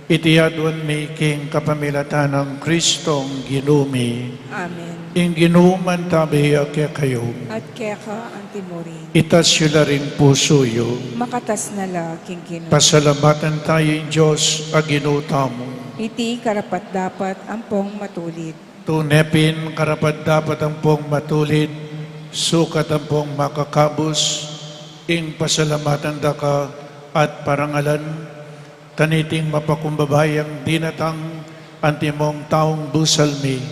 Iti aduan mi king kapamilatan nang Kristong Ginu mi. Amen. Ing Ginu mantabi ya kekayu. At keka antimurin. Itas yu la ring pusu yu. Makatas na la king Ginu. Pasalamatan tamu ing Dios a Ginu tamu. Iti karapat-dapat ampong matulid. Tune pin karapat-dapat ampong matulid, sukat ampong makakabus, ing pasalamatan da ka at parangalan, kaniting mapakumbaba yang dinatang antimong taung busal mi,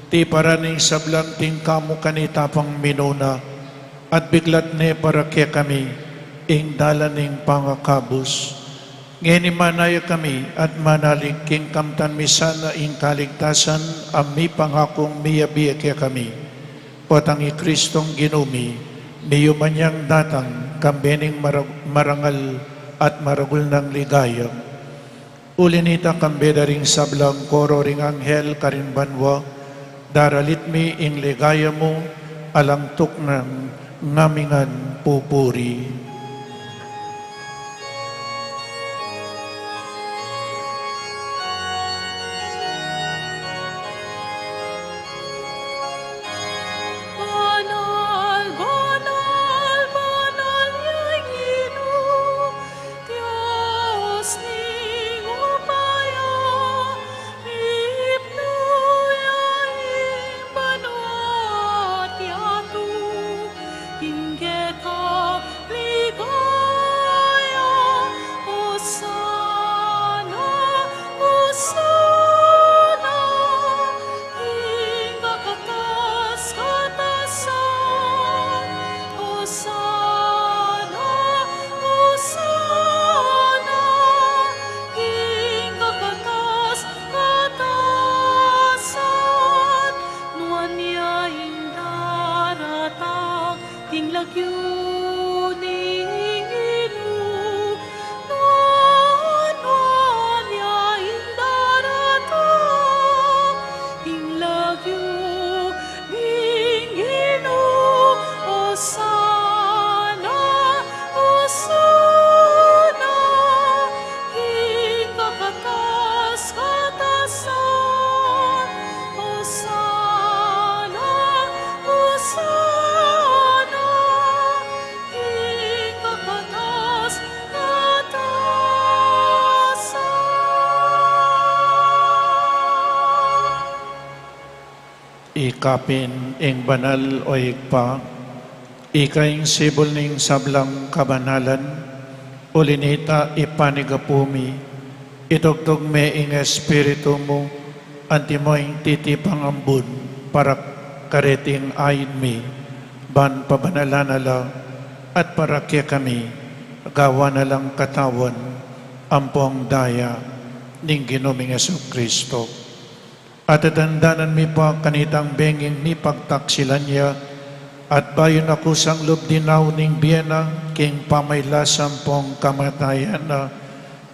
tiparan ing sablang tingka mu kanita pang minuna, at biklat ne para kekami ing dalan ning pangakabus. Ngeni manaya kami at manalig king kamtan mi sana ing kaligtasan a mipangakung miyabi ya kekami. Potang i Kristong Ginu mi, miyuman yang datang, kambe ning marag-, marangal at maragul nang ligaya. Uli nita, kambe da ring sablang koro ring anghel karin banua, daralit mi ing ligaya mu, alang tuknang ngamingan pupuri. Ikapin ing banal, o Ibpa, ika ing sibul ning sablang kabanalan, uli nita ipanyawad mi, itugtug me ing Espiritu mu, antimo ing titipang ambun, para kareting ain mi, ban pabanalan na la, at para kekami, gawan na lang katawan, ampong daya, ning Ginu ming Jesucristo. At atandanan mi pa kanitang benging mipagtaksilan ya, at bayu na kusang lub dinaun ing bie na, king pamaglasang pung kamatayan na,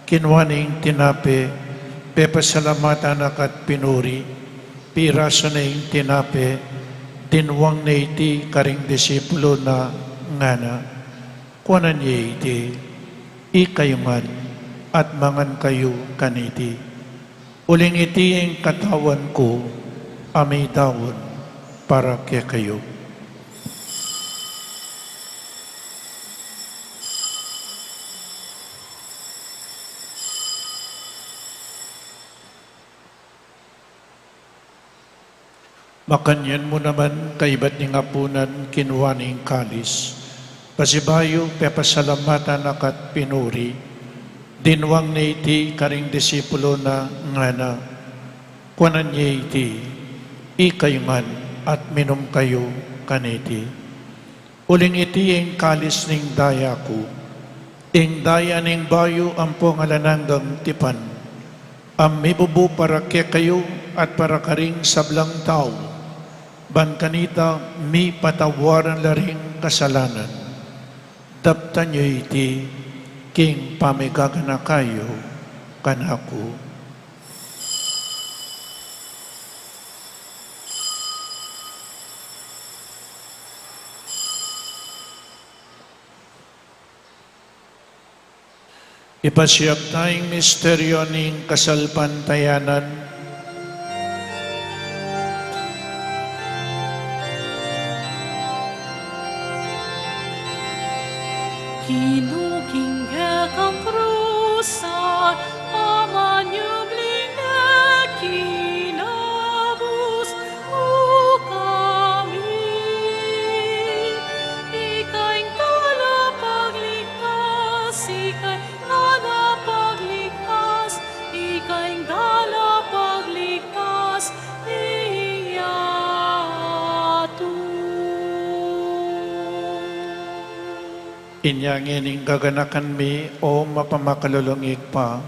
kinua ne ing tinape, pepasalamatan na ka't pinuri, pirasu ne ing tinape, dinwang ne iti karing disipulu na, ngana, kuanan ye iti, ikayu ngan, at mangan kayu kaniti. Uling iti ing katawan ku, a midaun para kekayu. Makanyan mu naman, kaibat ning apunan, kinua ne ing kalis. Pasibayu, pepasalamatan na ka't pinuri, dinwang ne iti karing disipulu na, ngana, kuanan ye iti, ikayu ngan, at minum kayu kaniti. Uling iti ing kalis ning daya ku, ing daya ning bayu ampong alang anggang tipan, a mibubu para kekayu at para karing sablang tau, ban kanita mipatawaran la ring kasalanan. Daptan yu iti king pamigaganaka yu kanaku. Ipasiag taya ing misteryu ning kasalpantayanan. Ginu, king kekang krus, a manyubling kinabus mu kami. Ika ing talapagligtas, ika ing talapagligtas, ika ing talapagligtas ning yatu. Inya ngeni gaganakan mi, o mapamakalulung Ibpa,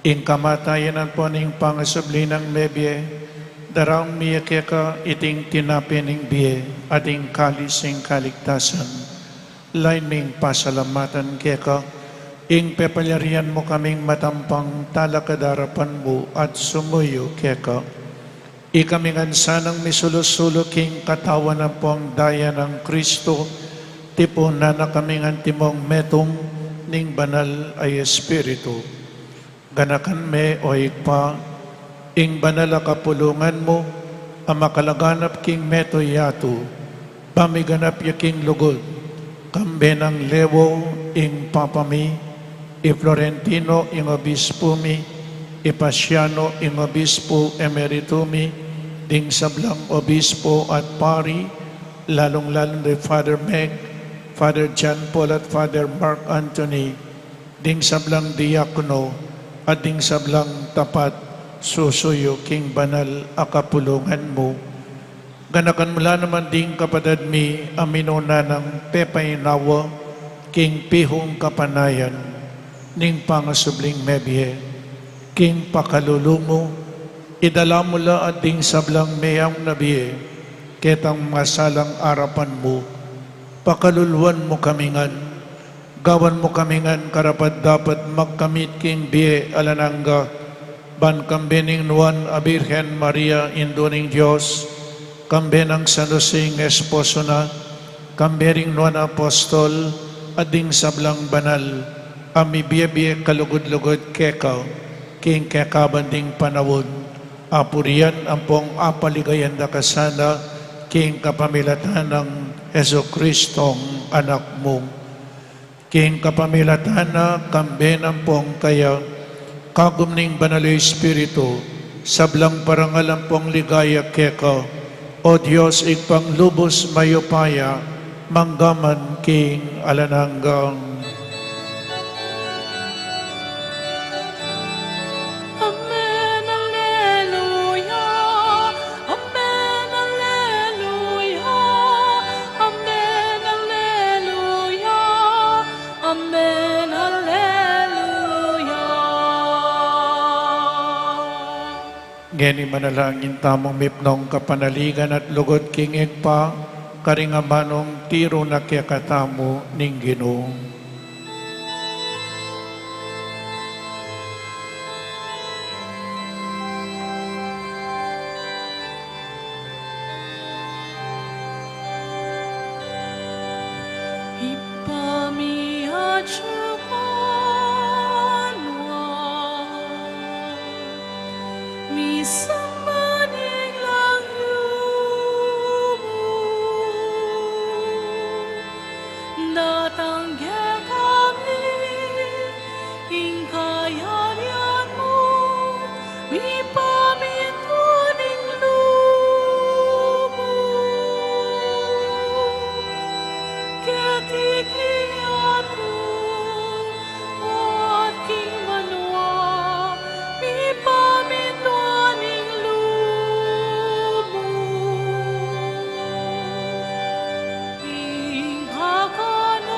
ing kamatayan ampon ing pangasubli nang mebie, daraun mi ya keka iting tinape ning bie, at ing kalis ning kaligtasan. Lain ming pasalamatan keka, ing pepalyarian mu kaming matampang talakad king arapan mu at sumuyu keka. Ikami ngan sanang misulu-sulu king katawan ampong daya nang Kristo, tipunan na kaming antimong metung ning Banal a Espiritu. Ganakan me, o Ibpa, ing banal a kapulungan mu, a makalaganap king metung yatu, pamiganap ya king lugud, kambe nang Leo ing Papa mi, i Florentino ing Obispo mi, i Paciano ing Obispo Emerito mi, ding sablang Obispo at Pari, lalung-lalu na i Father Meg, Father John Paul at Father Mark Anthony, ding sablang diakono, at ding sablang tapat susuyu king banal a kapulungan mu. Ganakan mu la naman ding kapatad mi a minuna nang pepainawa king pihung kapanayan ning pangasubling mebie, king pakalulu mu, idala mu la at ding sablang meyaun na bie ketang masalang arapan mu, pakaluluan mu kami ngan, gawan mu kami ngan karapat-dapat magkamit king bie alang angga, ban kambe ning Nuan a Birhen Maria, Indu ning Dios, kambe nang San Jose ing esposo na, kambe ring Nuan a Apostol, at ding sablang banal a mibie-bie kalugud-lugud keka, king kekaban ding panaun, apurian ampong apaligayan da ka sana, king kapamilatan nang Jesucristong Anak mu. King kapamilatan na, kambe na ampong kaya, kagum ning Banal a Espiritu, sablang parangal ampong ligaya keka, O Dios, Ibpang lubus mayupaya, mangga man king alang angga. Amen, alleluia. Amen, alleluia. Amen, alleluia. Amen, alleluia. Ngeni manalangin tamung mipnung kapanaligan at lugud king Ibpa, karing amanung tiru na kekatamu ning Ginu. Ibpa mi atsu ka banua, misamban ing lagyu mu, datang kekami ing kayarian mu, mipamintuan ing lub mu keti king atur at king banua, mipamintuan ing lub mu. Ing kakanan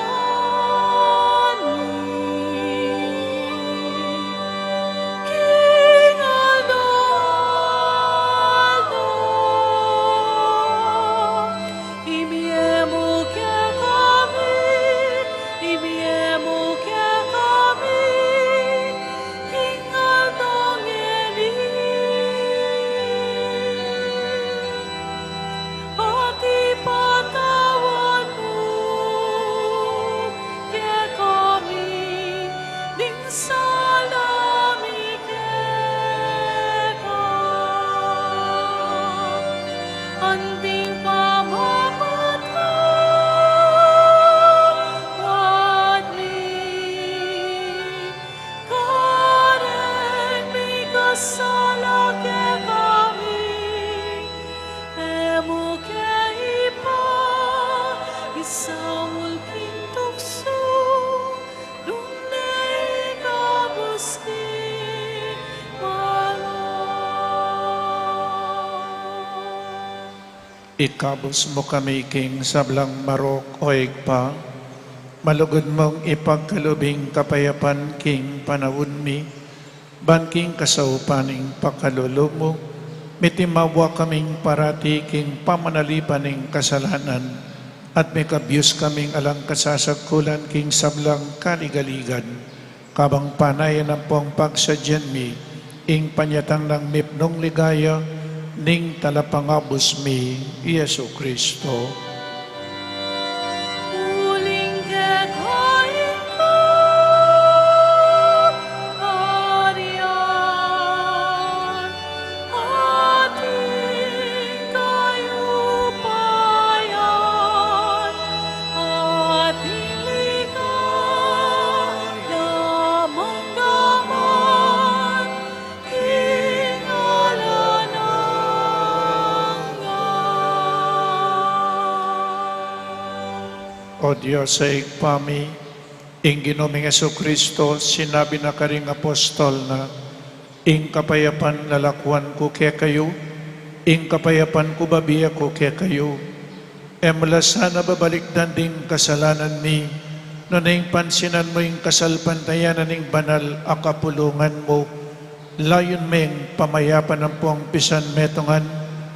mi king aldo-aldo, ibie mu kekami, ibie mu kekami king aldo ngeni. At ipatawad mu kekami ding sala mi keka, anting pamapatawad mi kareng mikasala kekami, e mu ke ipaisaul king tuksu, nune ikabus king marok. Ikabus mu kami king sablang marok, o Ibpa, malugud mung ipagkalub ing kapayapan king panaun mi, ban king kasaupan ning pakalulu mu, mitimawa kaming parati king pamanalipan ning kasalanan, at mikabyus kaming alang kasasagkulan king sablang kaligaligan, kabang panayan ampong pagsadyan mi ing panyatang nang mipnung ligaya ning Talapangabus mi, i Jesucristo. Uling keka ing kaparian, ating kayupayan, ating ligaya mangga man king alang angga. O Dios a Ibpa mi, ing Ginu ming Jesucristo, sinabi na karing apostol na, ing kapayapan lalakuan ku kekayu, ing kapayapan ku babie ku kekayu. E mu la sana babalikdan ding kasalanan mi, nune ing pansinan mu ing kasalpantayanan ning banal a kapulungan mu, layun meng pamayapan ampong pisan metungan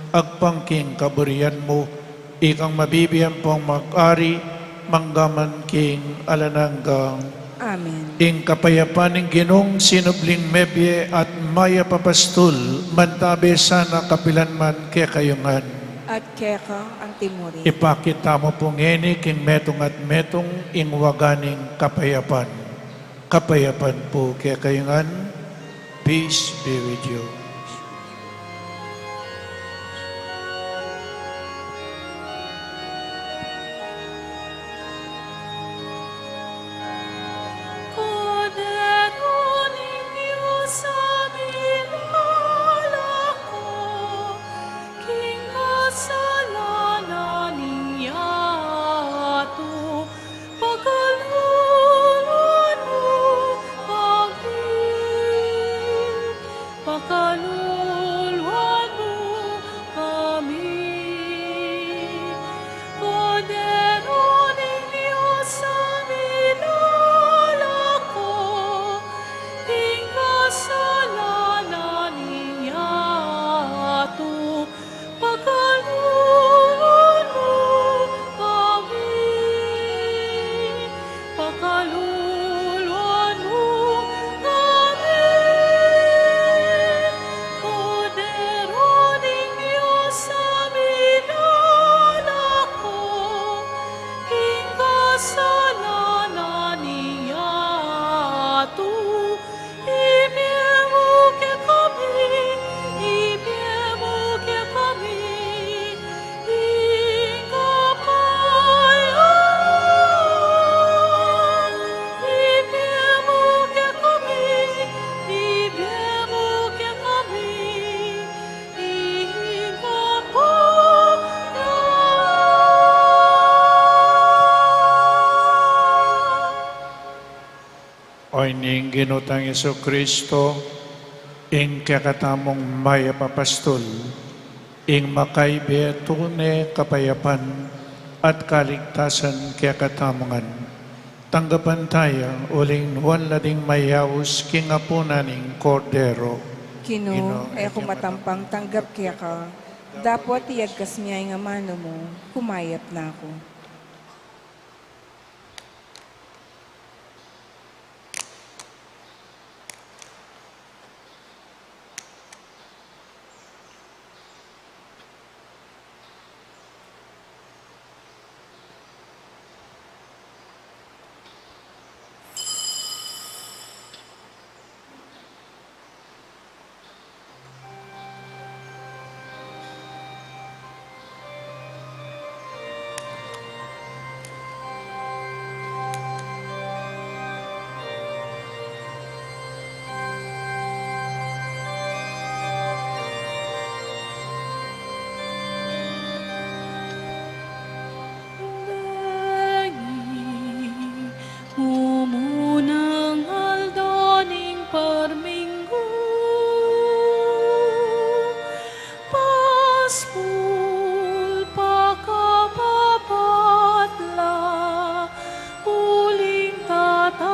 agpang king kaburian mu, ikang mabibie ampong mag-ari mangga man king alang angga. Amen. Ing kapayapan ning Ginung sinubling mebie at mayap a pastul, mantabe sana kapilan man kekayu ngan. At keka antimurin. Ipakit tamu pu ngeni king metung at metung ing waga ning kapayapan. Kapayapan pu kekayu ngan. Peace be with you. Kordero ning Dios a minalako king kasa- Kaluluan mu kami, Kordero ning Dios a milalako king kasalanan ning yatu. Pakaluluan mu kami, pakaluluan mu kami, Kordero ning Dios a milalako king kasalanan ning yatu. Ibie mu kekami, ibie mu kekami, ing kapayapan. Ibie mu kekami, ibie mu kekami, ing kapayapan. O ini ing Ginu tang Jesucristo, ing kekatamung mayap a pastul, ing makaibe tune kapayapan at kaligtasan kekatamu ngan. Tanggapan taya uling nuan la ding mayaus king apunan ning Kordero. Ginu, e ku matampang tanggap keka, dapot iyagkas mu ing amanu mu, kumayap na ku. Deng mumunang aldo ning parminggu, paspul pakapapat la uling tatakut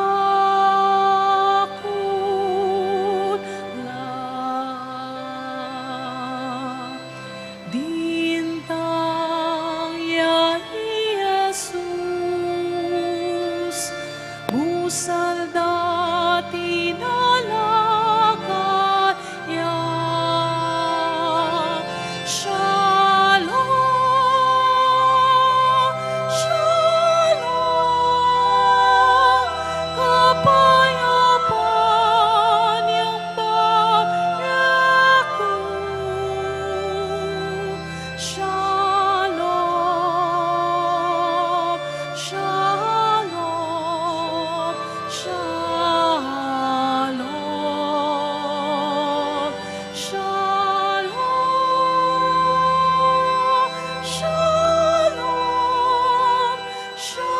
la. Dintang ya i Jesus, busal da tinalakan ya. Shalom, shalom, kapayapan yang babie ku. Shalom, shalom, shalom, shalom, shalom, shalom.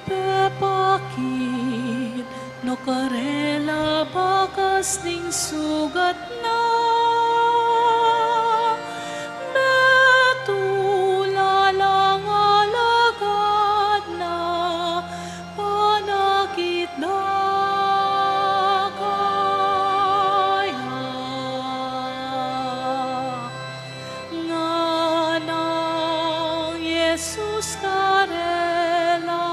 Pepakit no karela bakas ning sugat na, betula lang alagad na panakit da kaya. Nganang Jesus karela,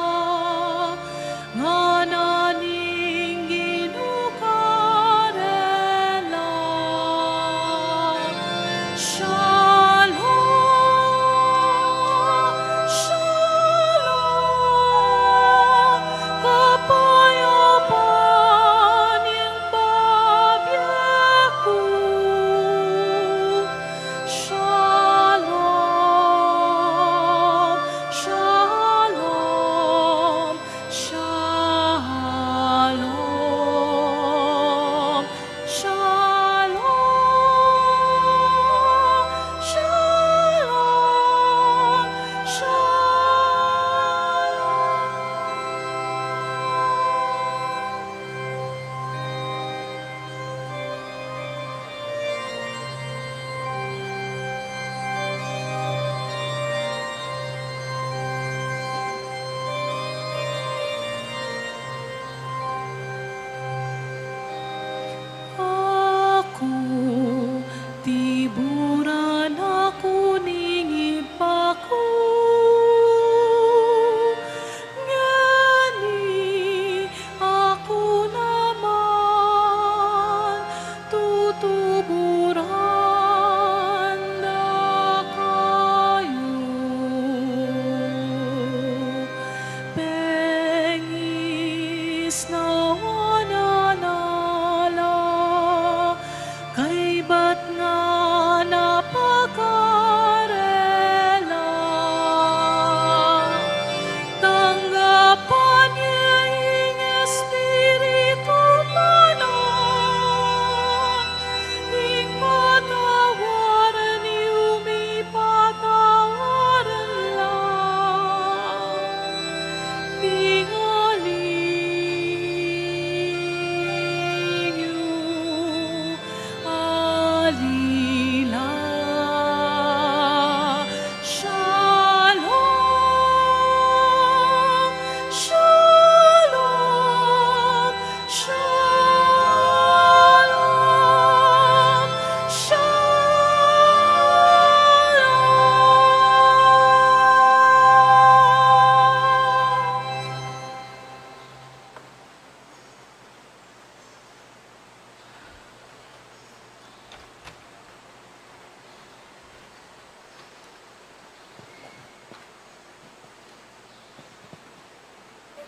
ngana ning Ginu karela. Shalom, shalom, kapayapan yang babie ku. Shalom, shalom.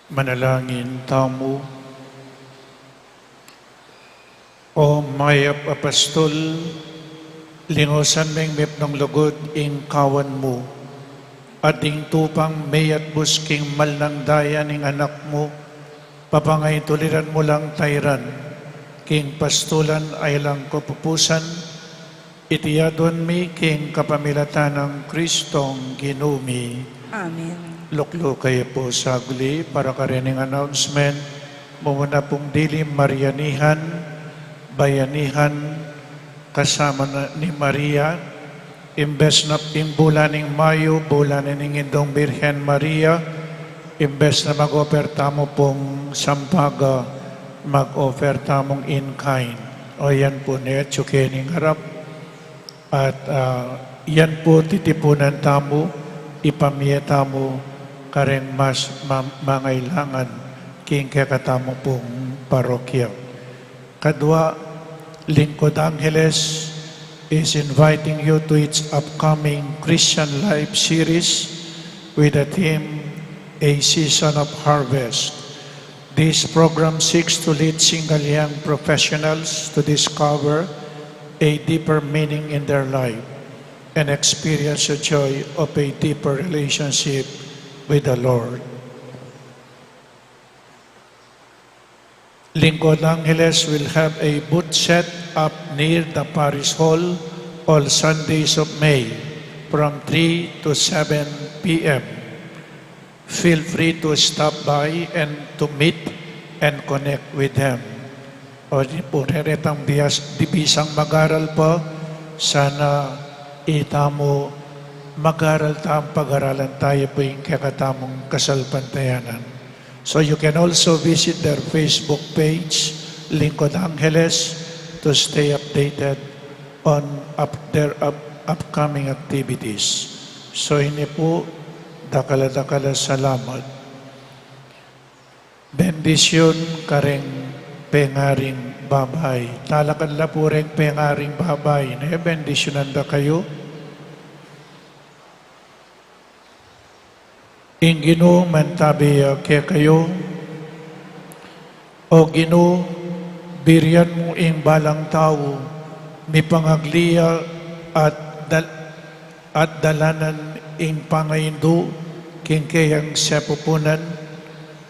Manalangin tamu. O mayap a Apostol, lingusan meng mipnung lugud ing kawan mu, at ding tupang meyatbus king malnang daya ning Anak mu, papangaytuliran mu lang tairan king pastulan a alang kapupusan, iti aduan mi king kapamilatan nang Kristong Ginu mi. Amen. Lukluk kayu pu saglit para karening announcement. Mumuna pung dili, Marianihan, Bayanihan, Kasama na ni Maria, imbes na ing bulan ning Mayo, bulan na ning Indung Birhen Maria, imbes na mag-offer tamu pung sampaga, mag-offer tamung in kind. O yan pu, ne, tsuke ning harap. At, ah, yan pu titipunan tamu, ipamie tamu kareng mas ma-, mangailangan king kekatamu pung parokya. Kadua, Lingkod Angeles is inviting you to its upcoming Christian Life series with the theme, A Season of Harvest. This program seeks to lead single young professionals to discover a deeper meaning in their life and experience the joy of a deeper relationship with the Lord. Lingkod Angeles will have a booth set up near the parish hall all Sundays of May from three to seven p m. Feel free to stop by and to meet and connect with them. O di pu, rereng bias, di bisang mag-aral pa, sana itamu mag-aral tamu, pag-aralan tamu pu ing kekatamung kasalpantayanan. So you can also visit their Facebook page, Lingkod Angeles, to stay updated on up-, their up-, upcoming activities. So ini pu, dakal a dakal a salamat. Bendisyun kareng pengaring babai. Talakad la pu reng pengaring babai, ne, bendisyunan da kayu. Ing Ginu mantabe ya kekayu. O Ginu, birian mu ing balang tau mipangagli ya at dal-, at dalanan ing pangaindu king keyang sepupunan,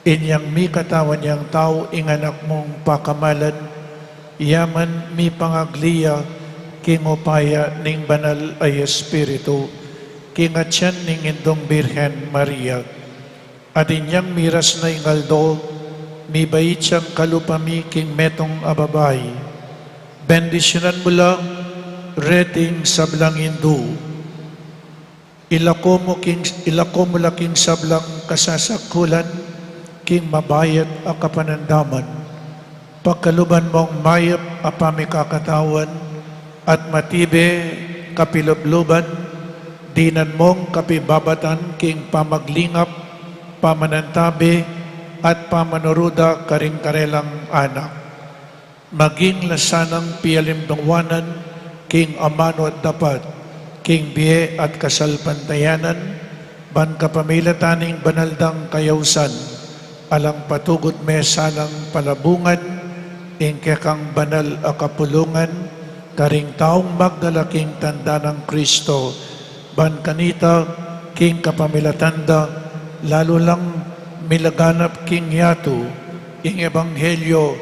inyang mikatawan yang tau ing Anak mung pakamalan, ya man mipangagli ya king upaya ning Banal a Espiritu, king atian ning Indung Birhen Maria. At inyang miras na ing aldo, mibait yang kalupa mi king metung a babai. Bendisyunan mu la reting sablang indu. Ilako mu king, ilako mu la king sablang kasasakulan, king mabayat a kapanandaman. Pagkaluban mung mayap a pamikakatawan at matibe kapilubluban, dinan mung kapibabatan king pamaglingap, pamanantabe, at pamanuruda karing karelang anak. Maging la sanang pialimbawanan king amanu at dapat, king bie at kasalpantayanan, ban kapamilatan ning banal dang kayausan, alang patugut me sanang palabungan ing kekang banal a kapulungan, karing taung magdala king tanda nang Kristo, ban kanita king kapamilatan da, lalu lang milaganap king yatu ing ebanghelyo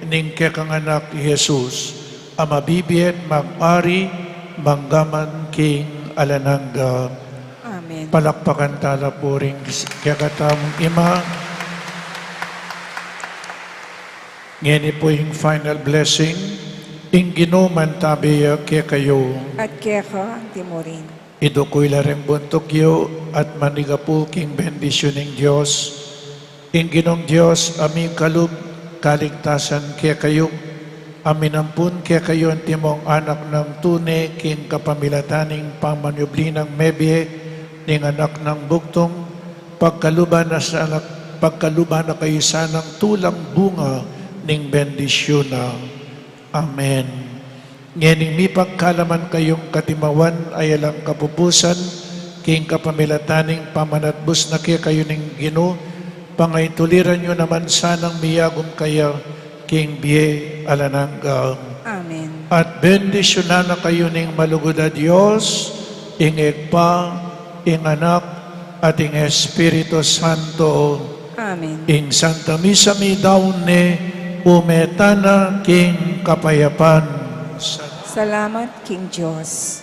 ning kekang Anak Jesus, a mabibie at mag-ari mangga man king alang angga. Amen. Palakpakan tala pu ring kekatamung Ima. Ngeni pu ing final blessing. Ing Ginu mantabe ya kekayu. At keka anti murin. Iduku yu la reng buntuk yu at manigapu king bendisyun ning Dios. Ing Ginung Dios a mikalub kaligtasan kekayu, a minampun kekayu antimong anak nang tune king kapamilatan ning pamanyubli nang mebie ning Anak nang Bugtung, pagkaluban na sana, pagkaluban na kayu sanang tulang bunga ning bendisyun na. Amen. Ngening mipagkalaman kayung katimawan a alang kapupusan, king kapamilatan ning pamanatbus na kekayu ning Ginu, Pangaytuliran yu naman sanang miyagum kaya king bie alang angga. Amen. At bendisyunan na kayu ning malugud a Dios, ing Ibpa, ing Anak, at ing Espiritu Santo. Amen. Ing Santa Misa midaun ne, ume tana king kapayapan. Salamat king Dios.